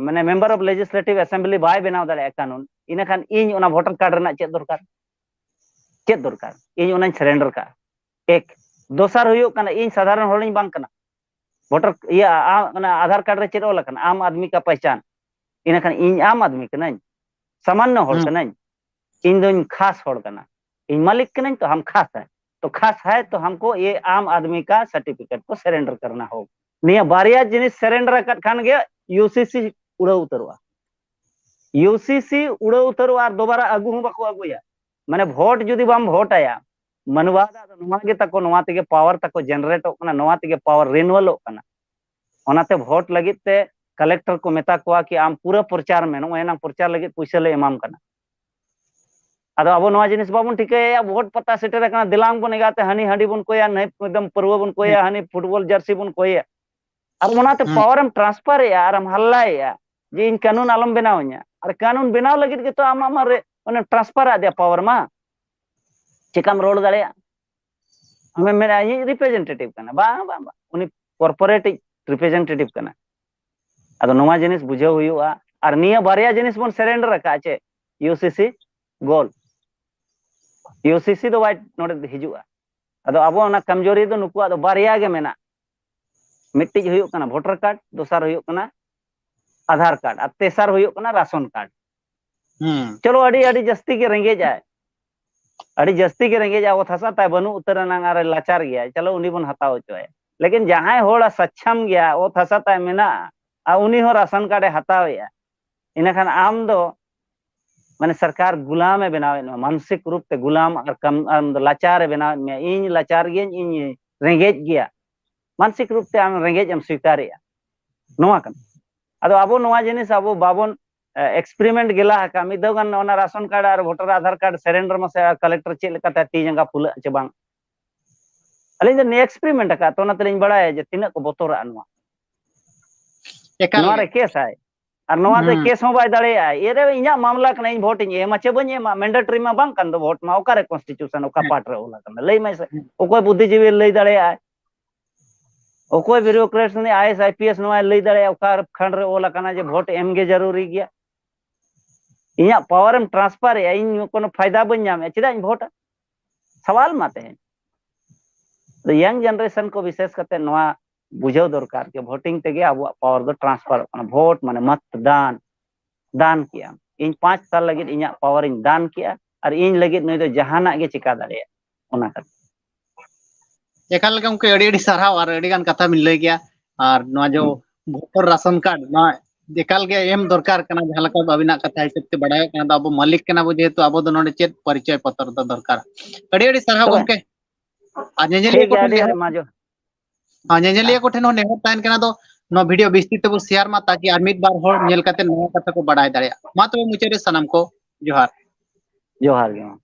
ᱢᱟᱱᱮ ᱢᱮᱢᱵᱟᱨ ᱚᱯᱷ ᱞᱮᱡᱤᱥᱞᱮᱴᱤᱵᱷ ᱮᱥᱮᱢᱵᱞᱤ ᱵᱟᱭ ᱵᱮᱱᱟᱣ ᱫᱟᱲᱮᱭᱟᱜᱼᱟ ᱠᱟᱹᱱᱩᱱ, ᱤᱱᱟᱹᱠᱷᱟᱱ ᱤᱧ ᱚᱱᱟ ᱵᱷᱳᱴᱟᱨ ᱠᱟᱨᱰ ᱨᱮᱱᱟᱜ ᱪᱮᱫ ᱫᱚᱨᱠᱟᱨ? ᱪᱮᱫ ᱫᱚᱨᱠᱟᱨ? ᱤᱧ ᱚᱱᱟᱧ ᱥᱟᱨᱮᱱᱰᱟᱨ ᱠᱟᱜᱼᱟ᱾ ᱮᱠ᱾ ᱫᱚᱥᱟᱨ ᱦᱩᱭᱩᱜ ᱠᱟᱱᱟ, ᱤᱧ ᱥᱟᱫᱷᱟᱨᱚᱱ ᱦᱚᱲᱤᱧ ᱵᱟᱝ ᱠᱟᱱᱟ᱾ ᱵᱷᱳᱴᱟᱨ, ᱤᱭᱟᱹ, ᱟ-, ᱚᱱᱟ ᱟᱫᱷᱟᱨ ᱠᱟᱨᱰ ᱨᱮ ᱪᱮᱫ ᱚᱞ ᱟᱠᱟᱱᱟ? ᱟᱢ ᱟᱫᱢᱤ ᱠᱟ ᱯᱮᱦᱪᱟᱱ᱾ ᱤᱱᱟᱹᱠᱷᱟᱱ ᱤᱧ ᱟᱢ ᱟᱫᱢᱤ ᱠᱟᱹᱱᱟᱹᱧ, ᱥᱟᱢᱟᱱᱱᱚ ᱦᱚᱲ ᱦᱩᱸ᱾ ᱠᱟᱹᱱᱟᱹᱧ, ᱤᱧ ᱫᱚᱧ ᱠᱷᱟᱥ ᱦᱚᱲ ᱠᱟᱱᱟ, ᱤᱧ ᱢᱟᱹᱞᱤᱠ ᱠᱟᱹᱱᱟᱹᱧ, ᱛᱚ ᱦᱟᱢ ᱠᱷᱟᱥ ᱦᱟᱭ, ᱛᱚ ᱠᱷᱟᱥ ᱦᱟᱭ ᱛᱚ ᱦᱟᱢᱠᱳ ᱭᱮ ᱟᱢ ᱟᱫᱢᱤ ᱠᱟ ᱥᱟᱨᱴᱤᱯᱷᱤᱠᱮᱴ ᱠᱚ ᱥᱟᱨᱮᱱᱰᱟᱨ ᱠᱟᱨᱱᱟ ᱦᱳᱜᱟ᱾ ᱱᱤᱭᱟᱹ ᱵᱟᱨᱭᱟ ᱡᱤᱱᱤᱥ ᱥᱟᱨᱮᱱᱰᱟᱨ ᱟᱠᱟᱫ ᱠᱷᱟᱱ ᱜᱮ ᱤᱭᱩᱥᱤᱥᱤ ᱩᱲᱟᱹᱣ ᱩᱛᱟᱹᱨᱚᱜᱼᱟ᱾ ᱤᱭᱩᱥᱤᱥᱤ ᱩᱲᱟᱹᱣ ᱩᱛᱟᱹᱨᱚᱜᱼᱟ ᱟᱨ ᱫᱚᱵᱟᱨᱟ ᱟᱹᱜᱩ ᱦᱚᱸ ᱵᱟᱠᱚ ᱟᱹᱜᱩᱭᱟ᱾ ᱢᱟᱱᱮ ᱵᱷᱳᱴ ᱡᱩᱫᱤ ᱵᱟᱢ ᱵᱷᱳᱴ ᱟᱭᱟ, ᱢᱟᱱᱣᱟ ᱫᱚ ᱟᱫᱚ ᱱᱚᱣᱟ ᱜᱮ ᱛᱟᱠᱚ, ᱱᱚᱣᱟ ᱛᱮᱜᱮ ᱯᱟᱣᱟᱨ ᱛᱟᱠᱚ ᱡᱮᱱᱟᱨᱮᱴᱚᱜ ᱠᱟᱱᱟ, ᱱᱚᱣᱟ ᱛᱮᱜᱮ ᱯᱟᱣᱟᱨ ᱨᱤᱱᱩᱣᱟᱞᱚᱜ ᱠᱟᱱᱟ᱾ ᱚᱱᱟᱛᱮ ᱵᱷᱳᱴ ᱞᱟᱹᱜᱤᱫ ᱛᱮ ᱠᱟᱞᱮᱠᱴᱚᱨ ᱠᱚ ᱢᱮᱛᱟ ᱠᱚᱣᱟ ᱠᱤ ᱟᱢ ᱯᱩᱨᱟᱹ ᱯᱨᱚᱪᱟᱨ ᱢᱮ, ᱱᱚᱜᱼᱚᱭ ᱮᱱᱟᱝ ᱯᱨᱚᱪᱟᱨ ᱞᱟᱹᱜᱤᱫ ᱯᱩᱭᱥᱟᱹ ᱞᱮ ᱮᱢᱟᱢ ᱠᱟᱱᱟ᱾ ᱟᱫᱚ ᱟᱵᱚ ᱱᱚᱣᱟ ᱡᱤᱱᱤᱥ ᱵᱟᱵᱚᱱ ᱴᱷᱤᱠᱟᱹᱭᱟ, ᱵᱷᱳᱴ ᱯᱟᱛᱟ ᱥᱮᱴᱮᱨ ᱟᱠᱟᱱᱟ, ᱫᱮᱞᱟᱝ ᱵᱚᱱ ᱮᱜᱟᱛᱮ ᱦᱟᱹᱱᱤ ᱦᱟᱺᱰᱤ ᱵᱚᱱ ᱠᱚᱭᱟ, ᱱᱟᱹᱭ ᱮᱠᱫᱚᱢ ᱯᱟᱹᱨᱣᱟᱹ ᱵᱚᱱ ᱠᱚᱭᱟ, ᱦᱟᱹᱱᱤ ᱯᱷᱩᱴᱵᱚᱞ ᱡᱟᱨᱥᱤ ᱵᱚᱱ ᱠᱚᱭᱟ᱾ ᱟᱨ ᱚᱱᱟᱛᱮ ᱦᱩᱸ᱾ ᱯᱟᱣᱟᱨ ᱮᱢ ᱴᱨᱟᱱᱥᱯᱷᱟᱨ ᱮᱜᱼᱟ ᱟᱨ ᱮᱢ ᱦᱟᱞᱞᱟᱭᱮᱜᱼᱟ ᱡᱮ ᱤᱧ ᱠᱟᱹᱱᱩᱱ ᱟᱞᱚᱢ ᱵᱮᱱᱟᱣ ᱤᱧᱟ᱾ ᱟᱨ ᱠᱟᱹᱱᱩᱱ ᱵᱮᱱᱟᱣ ᱞᱟᱹᱜᱤᱫ ᱜᱮᱛᱚ ᱟᱢ ᱟᱢᱟᱜ ᱨᱮ ᱚᱱᱮ ᱴᱨᱟᱱᱥᱯᱷᱟᱨ ᱟᱫᱮᱭᱟ ᱯᱟᱣᱟᱨ ᱢᱟ᱾ ᱪᱮᱠᱟᱢ ᱨᱚᱲ ᱫᱟᱲᱮᱭᱟᱜᱼᱟ? ᱟᱢᱮᱢ ᱢᱮᱱᱟ ᱤᱧᱤᱡ ᱨᱤᱯᱨᱮᱡᱮᱱᱴᱮᱴᱤᱵᱷ ᱠᱟᱱᱟ᱾ ᱵᱟᱝ, ᱵᱟᱝ, ᱵᱟᱝ, ᱩᱱᱤ ᱠᱚᱨᱯᱳᱨᱮᱴ ᱤᱡ ᱨᱤᱯᱨᱮᱡᱮᱱᱴᱮᱴᱤᱵᱷ ᱠᱟᱱᱟ᱾ ᱟᱫᱚ ᱱᱚᱣᱟ ᱡᱤᱱᱤᱥ ᱵᱩᱡᱷᱟᱹᱣ ᱦᱩᱭᱩᱜᱼᱟ᱾ ᱟᱨ ᱱᱤᱭᱟᱹ ᱵᱟᱨᱭᱟ ᱡᱤᱱᱤᱥ ᱵᱚᱱ ᱥᱟᱨᱮᱱᱰᱟᱨ ᱟᱠᱟᱫᱼᱟ, ᱪᱮᱫ? ᱤᱭᱩᱥᱤᱥᱤ ᱜᱳᱞ᱾ ᱤᱭᱩᱥᱤᱥᱤ ᱫᱚ ᱵᱟᱭ ᱱᱚᱰᱮ ᱦᱤᱡᱩᱜᱼᱟ᱾ ᱟᱫᱚ ᱟᱵᱚ ᱚᱱᱟ ᱠᱚᱢᱡᱳᱨᱤ ᱫᱚ ᱱᱩᱠᱩᱣᱟᱜ ᱫᱚ ᱵᱟᱨᱭᱟ ᱜᱮ ᱢᱮᱱᱟᱜᱼᱟ᱾ ᱢᱤᱫᱴᱤᱡ ᱦᱩᱭᱩᱜ ᱠᱟᱱᱟ ᱵᱷᱳᱴᱟᱨ ᱠᱟᱨᱰ, ᱫᱚᱥᱟᱨ ᱦᱩᱭᱩᱜ ᱠᱟᱱᱟ ᱟᱫᱷᱟᱨ ᱠᱟᱨᱰ, ᱟᱨ ᱛᱮᱥᱟᱨ ᱦᱩᱭᱩᱜ ᱠᱟᱱᱟ ᱨᱟᱥᱚᱱ ᱠᱟᱨᱰ᱾ ᱦᱩᱸ᱾ ᱪᱚᱞᱚ, ᱟᱹᱰᱤ, ᱟᱹᱰᱤ ᱡᱟᱹᱥᱛᱤ ᱜᱮ ᱨᱮᱸᱜᱮᱡ ᱟᱭ᱾ ᱟᱹᱰᱤ ᱡᱟᱹᱥᱛᱤ ᱜᱮ ᱨᱮᱸᱜᱮᱡ, ᱚᱛ ᱦᱟᱥᱟ ᱛᱟᱭ ᱵᱟᱹᱱᱩᱜ ᱩᱛᱟᱹᱨ ᱟᱱᱟᱝ ᱟᱨ ᱞᱟᱪᱟᱨ ᱜᱮᱭᱟ, ᱪᱚᱞᱚ ᱩᱱᱤ ᱵᱚᱱ ᱦᱟᱛᱟᱣ ᱦᱚᱪᱚ ᱟᱭᱟ᱾ ᱞᱮᱠᱤᱱ ᱡᱟᱦᱟᱸᱭ ᱦᱚᱲ ᱥᱟᱪᱪᱷᱟᱢ ᱜᱮᱭᱟ, ᱚᱛ ᱦᱟᱥᱟ ᱛᱟᱭ ᱢᱮᱱᱟᱜᱼᱟ, ᱟᱨ ᱩᱱᱤ ᱦᱚᱸ ᱨᱟᱥᱚᱱ ᱠᱟᱨᱰ ᱮ ᱦᱟᱛᱟᱣᱮᱜᱼᱟ, ᱤᱱᱟᱹᱠᱷᱟᱱ ᱟᱢ ᱫᱚ ᱢᱟᱱᱮ ᱥᱚᱨᱠᱟᱨ ᱜᱩᱞᱟᱢ ᱮ ᱵᱮᱱᱟᱣᱮᱫ ᱢᱮᱭᱟ, ᱢᱟᱱᱥᱤᱠ ᱨᱩᱯ ᱛᱮ ᱜᱩᱞᱟᱢ, ᱟᱨ ᱠᱟᱢ-, ᱟᱢ ᱫᱚ ᱞᱟᱪᱟᱨ ᱮ ᱵᱮᱱᱟᱣᱮᱫ ᱢᱮᱭᱟ, ᱤᱧ ᱞᱟᱪᱟᱨ ᱜᱤᱭᱟᱹᱧ, ᱤᱧ ᱨᱮᱸᱜᱮᱡ ᱜᱮᱭᱟ, ᱢᱟᱱᱥᱤᱠ ᱨᱩᱯ ᱛᱮ ᱟᱢ ᱨᱮᱸᱜᱮᱡ ᱮᱢ ᱥᱣᱤᱠᱟᱨᱮᱜᱼᱟ᱾ ᱱᱚᱣᱟ ᱠᱟᱱᱟ᱾ ᱟᱫᱚ ᱟᱵᱚ ᱱᱚᱣᱟ ᱡᱤᱱᱤᱥ ᱟᱵᱚ ᱵᱟᱵᱚᱱ, ᱮ, experiment ᱜᱮᱞᱟ ᱟᱠᱟᱫ᱾ ᱢᱤᱫ ᱫᱷᱟᱣ ᱜᱟᱱ ᱚᱱᱟ ᱨᱟᱥᱚᱱ ᱠᱟᱨᱰ ᱟᱨ ᱵᱷᱳᱴᱟᱨ ᱟᱫᱷᱟᱨ ᱠᱟᱨᱰ surrender ᱢᱟᱥᱮ, ᱟᱨ ᱠᱟᱞᱮᱠᱴᱚᱨ ᱪᱮᱫ ᱞᱮᱠᱟᱛᱮ ᱛᱤ ᱡᱟᱸᱜᱟ ᱯᱷᱩᱞᱟᱹᱜᱼᱟ ᱪᱮ ᱵᱟᱝ? ᱟᱹᱞᱤᱧ ᱫᱚ ᱱᱤᱭᱟᱹ experiment ᱟᱠᱟᱫ, ᱛᱚ ᱚᱱᱟ ᱛᱮᱞᱤᱧ ᱵᱟᱲᱟᱭᱟ ᱡᱮ ᱛᱤᱱᱟᱹᱜ ᱠᱚ ᱵᱚᱛᱚᱨᱟᱜᱼᱟ ᱱᱚᱣᱟ᱾ ᱮᱠᱟᱞ ᱱᱚᱣᱟ ᱜᱮ᱾ ᱨᱮ ᱠᱮᱥ ᱟᱭ, ᱟᱨ ᱱᱚᱣᱟ ᱨᱮ ᱦᱩᱸ᱾ ᱠᱮᱥ ᱦᱚᱸ ᱵᱟᱭ ᱫᱟᱲᱮᱭᱟᱜᱼᱟ᱾ ᱮᱨᱮ ᱤᱧᱟᱹᱜ ᱢᱟᱢᱞᱟ ᱠᱟᱱᱟ, ᱤᱧ ᱵᱷᱳᱴ ᱤᱧ ᱮᱢᱟ ᱪᱮ ᱵᱟᱹᱧ ᱮᱢᱟ, ᱢᱮᱱᱰᱮᱴᱨᱤ ᱢᱟ ᱵᱟᱝ ᱠᱟᱱ ᱫᱚ ᱵᱷᱳᱴ ᱢᱟ᱾ ᱚᱠᱟᱨᱮ ᱠᱚᱱᱥᱴᱤᱴᱤᱭᱩᱥᱚᱱ, ᱚᱠᱟ ᱦᱮᱸ᱾ ᱯᱟᱨᱴ ᱨᱮ ᱚᱞ ᱟᱠᱟᱱᱟ? ᱞᱟᱹᱭ ᱢᱮ ᱥᱮ᱾ ᱦᱮᱸ᱾ ᱚᱠᱚᱭ ᱵᱩᱫᱽᱫᱷᱤᱡᱤᱵᱤ ᱞᱟᱹᱭ ᱫᱟᱲᱮᱭᱟᱜᱼᱟᱭ? ᱚᱠᱚᱭ ᱵᱤᱭᱩᱨᱳᱠᱨᱮᱴ ᱩᱱᱤ I A S, I P S ᱱᱚᱣᱟᱭ ᱞᱟᱹᱭ ᱫᱟᱲᱮᱭᱟᱜᱼᱟ ᱚᱠᱟ ᱠᱷᱟᱱᱰ ᱨᱮ ᱚᱞ ᱟᱠᱟᱱᱟ ᱡᱮ ᱵᱷᱳᱴ ᱮᱢ ᱜᱮ ᱡᱟᱹᱨᱩᱨᱤ ᱜᱮᱭᱟ? ᱤᱧᱟᱹᱜ ᱯᱟᱣᱟᱨ ᱮᱢ ᱴᱨᱟᱱᱥᱯᱷᱟᱨ ᱮᱜᱼᱟ, ᱤᱧ ᱠᱳᱱᱳ ᱯᱷᱟᱭᱫᱟ ᱵᱟᱹᱧ ᱧᱟᱢᱮᱜᱼᱟ, ᱪᱮᱫᱟᱜ ᱤᱧ ᱵᱷᱳᱴᱟ? ᱥᱟᱣᱟᱞ ᱢᱟ ᱛᱟᱦᱮᱸᱱ᱾ ᱟᱫᱚ ᱭᱟᱝ ᱡᱮᱱᱟᱨᱮᱥᱚᱱ ᱠᱚ ᱵᱤᱥᱮᱥ ᱠᱟᱛᱮ ᱱᱚᱣᱟ ᱵᱩᱡᱷᱟᱹᱣ ᱫᱚᱨᱠᱟᱨ ᱡᱮ ᱵᱷᱳᱴᱤᱝ ᱛᱮᱜᱮ ᱟᱵᱚᱣᱟᱜ ᱯᱟᱣᱟᱨ ᱫᱚ ᱴᱨᱟᱱᱥᱯᱷᱟᱨᱚᱜ ᱠᱟᱱᱟ᱾ ᱵᱷᱳᱴ ᱢᱟᱱᱮ ᱢᱚᱛᱫᱟᱱ, ᱫᱟᱱ ᱠᱮᱜᱼᱟᱢ᱾ ᱤᱧ ᱯᱟᱸᱪ ᱥᱟᱞ ᱞᱟᱹᱜᱤᱫ ᱤᱧᱟᱹᱜ ᱯᱟᱣᱟᱨ ᱤᱧ ᱫᱟᱱ ᱠᱮᱜᱼᱟ, ᱟᱨ ᱤᱧ ᱞᱟᱹᱜᱤᱫ ᱱᱩᱭ ᱫᱚ ᱡᱟᱦᱟᱱᱟᱜ ᱜᱮ ᱪᱮᱠᱟ ᱫᱟᱲᱮᱭᱟᱜᱼᱟ, ᱚᱱᱟ ᱠᱷᱟᱹᱛᱤᱨ᱾ ᱮᱠᱟᱞ ᱜᱮ ᱜᱚᱢᱠᱮ, ᱟᱹᱰᱤ ᱟᱹᱰᱤ ᱥᱟᱨᱦᱟᱣ, ᱟᱨ ᱟᱹᱰᱤ ᱜᱟᱱ ᱠᱟᱛᱷᱟ ᱵᱤᱱ ᱞᱟᱹᱭ ᱠᱮᱜᱼᱟ᱾ ᱟᱨ ᱱᱚᱣᱟ ᱡᱮ ᱦᱩᱸ᱾ ᱵᱷᱳᱴᱟᱨ ᱨᱟᱥᱚᱱ ᱠᱟᱨᱰ, ᱱᱚᱣᱟ ᱮᱠᱟᱞ ᱜᱮ ᱮᱢ ᱫᱚᱨᱠᱟᱨ ᱠᱟᱱᱟ, ᱡᱟᱦᱟᱸ ᱞᱮᱠᱟ ᱟᱹᱵᱤᱱᱟᱜ ᱠᱟᱛᱷᱟ ᱦᱤᱥᱟᱹᱵ ᱛᱮ ᱵᱟᱲᱟᱭᱚᱜ ᱠᱟᱱᱟ᱾ ᱟᱫᱚ ᱟᱵᱚ ᱢᱟᱹᱞᱤᱠ ᱠᱟᱱᱟ ᱵᱚ, ᱡᱮᱦᱮᱛᱩ ᱟᱵᱚ ᱫᱚ ᱱᱚᱰᱮ ᱪᱮᱫ ᱯᱚᱨᱤᱪᱚᱭ ᱯᱚᱛᱨᱚ ᱫᱚ ᱫᱚᱨᱠᱟᱨ᱾ ᱟᱹᱰᱤ ᱟᱹᱰᱤ ᱥᱟᱨᱦᱟᱣ ᱛᱚᱵᱮ ᱜᱚᱢᱠᱮ᱾ ᱟᱨ ᱧᱮᱧᱮᱞᱤᱭᱟᱹ ᱴᱷᱤᱠ ᱜᱮᱭᱟ, ᱠᱚᱴᱷᱮᱱ ᱟᱹᱰᱤ ᱱᱮᱦᱚᱨ, ᱟᱭᱢᱟ ᱡᱚᱦᱟᱨ᱾ ᱦᱮᱸ, ᱧᱮᱧᱮᱞᱤᱭᱟᱹ ᱦᱮᱸ᱾ ᱠᱚᱴᱷᱮᱱ ᱦᱚᱸ ᱱᱮᱦᱚᱨ ᱛᱟᱦᱮᱱ ᱠᱟᱱᱟ, ᱫᱚ ᱱᱚᱣᱟ ᱵᱷᱤᱰᱤᱭᱳ ᱵᱤᱥᱛᱤ ᱛᱮᱵᱚ ᱥᱮᱭᱟᱨ ᱢᱟ, ᱛᱟᱠᱤ ᱟᱨ ᱢᱤᱫ ᱵᱟᱨ ᱦᱚᱲ ᱧᱮᱞ ᱠᱟᱛᱮ ᱱᱚᱣᱟ ᱠᱟᱛᱷᱟ ᱠᱚ ᱵᱟᱲᱟᱭ ᱫᱟᱲᱮᱭᱟᱜᱼᱟ᱾ ᱢᱟ ᱛᱚᱵᱮ ᱢᱩᱪᱟᱹᱫ ᱨᱮ ᱥᱟᱱᱟᱢ ᱠᱚ ᱡᱚᱦᱟᱨ᱾ ᱡᱚᱦᱟᱨ ᱜᱮ ᱢᱟ᱾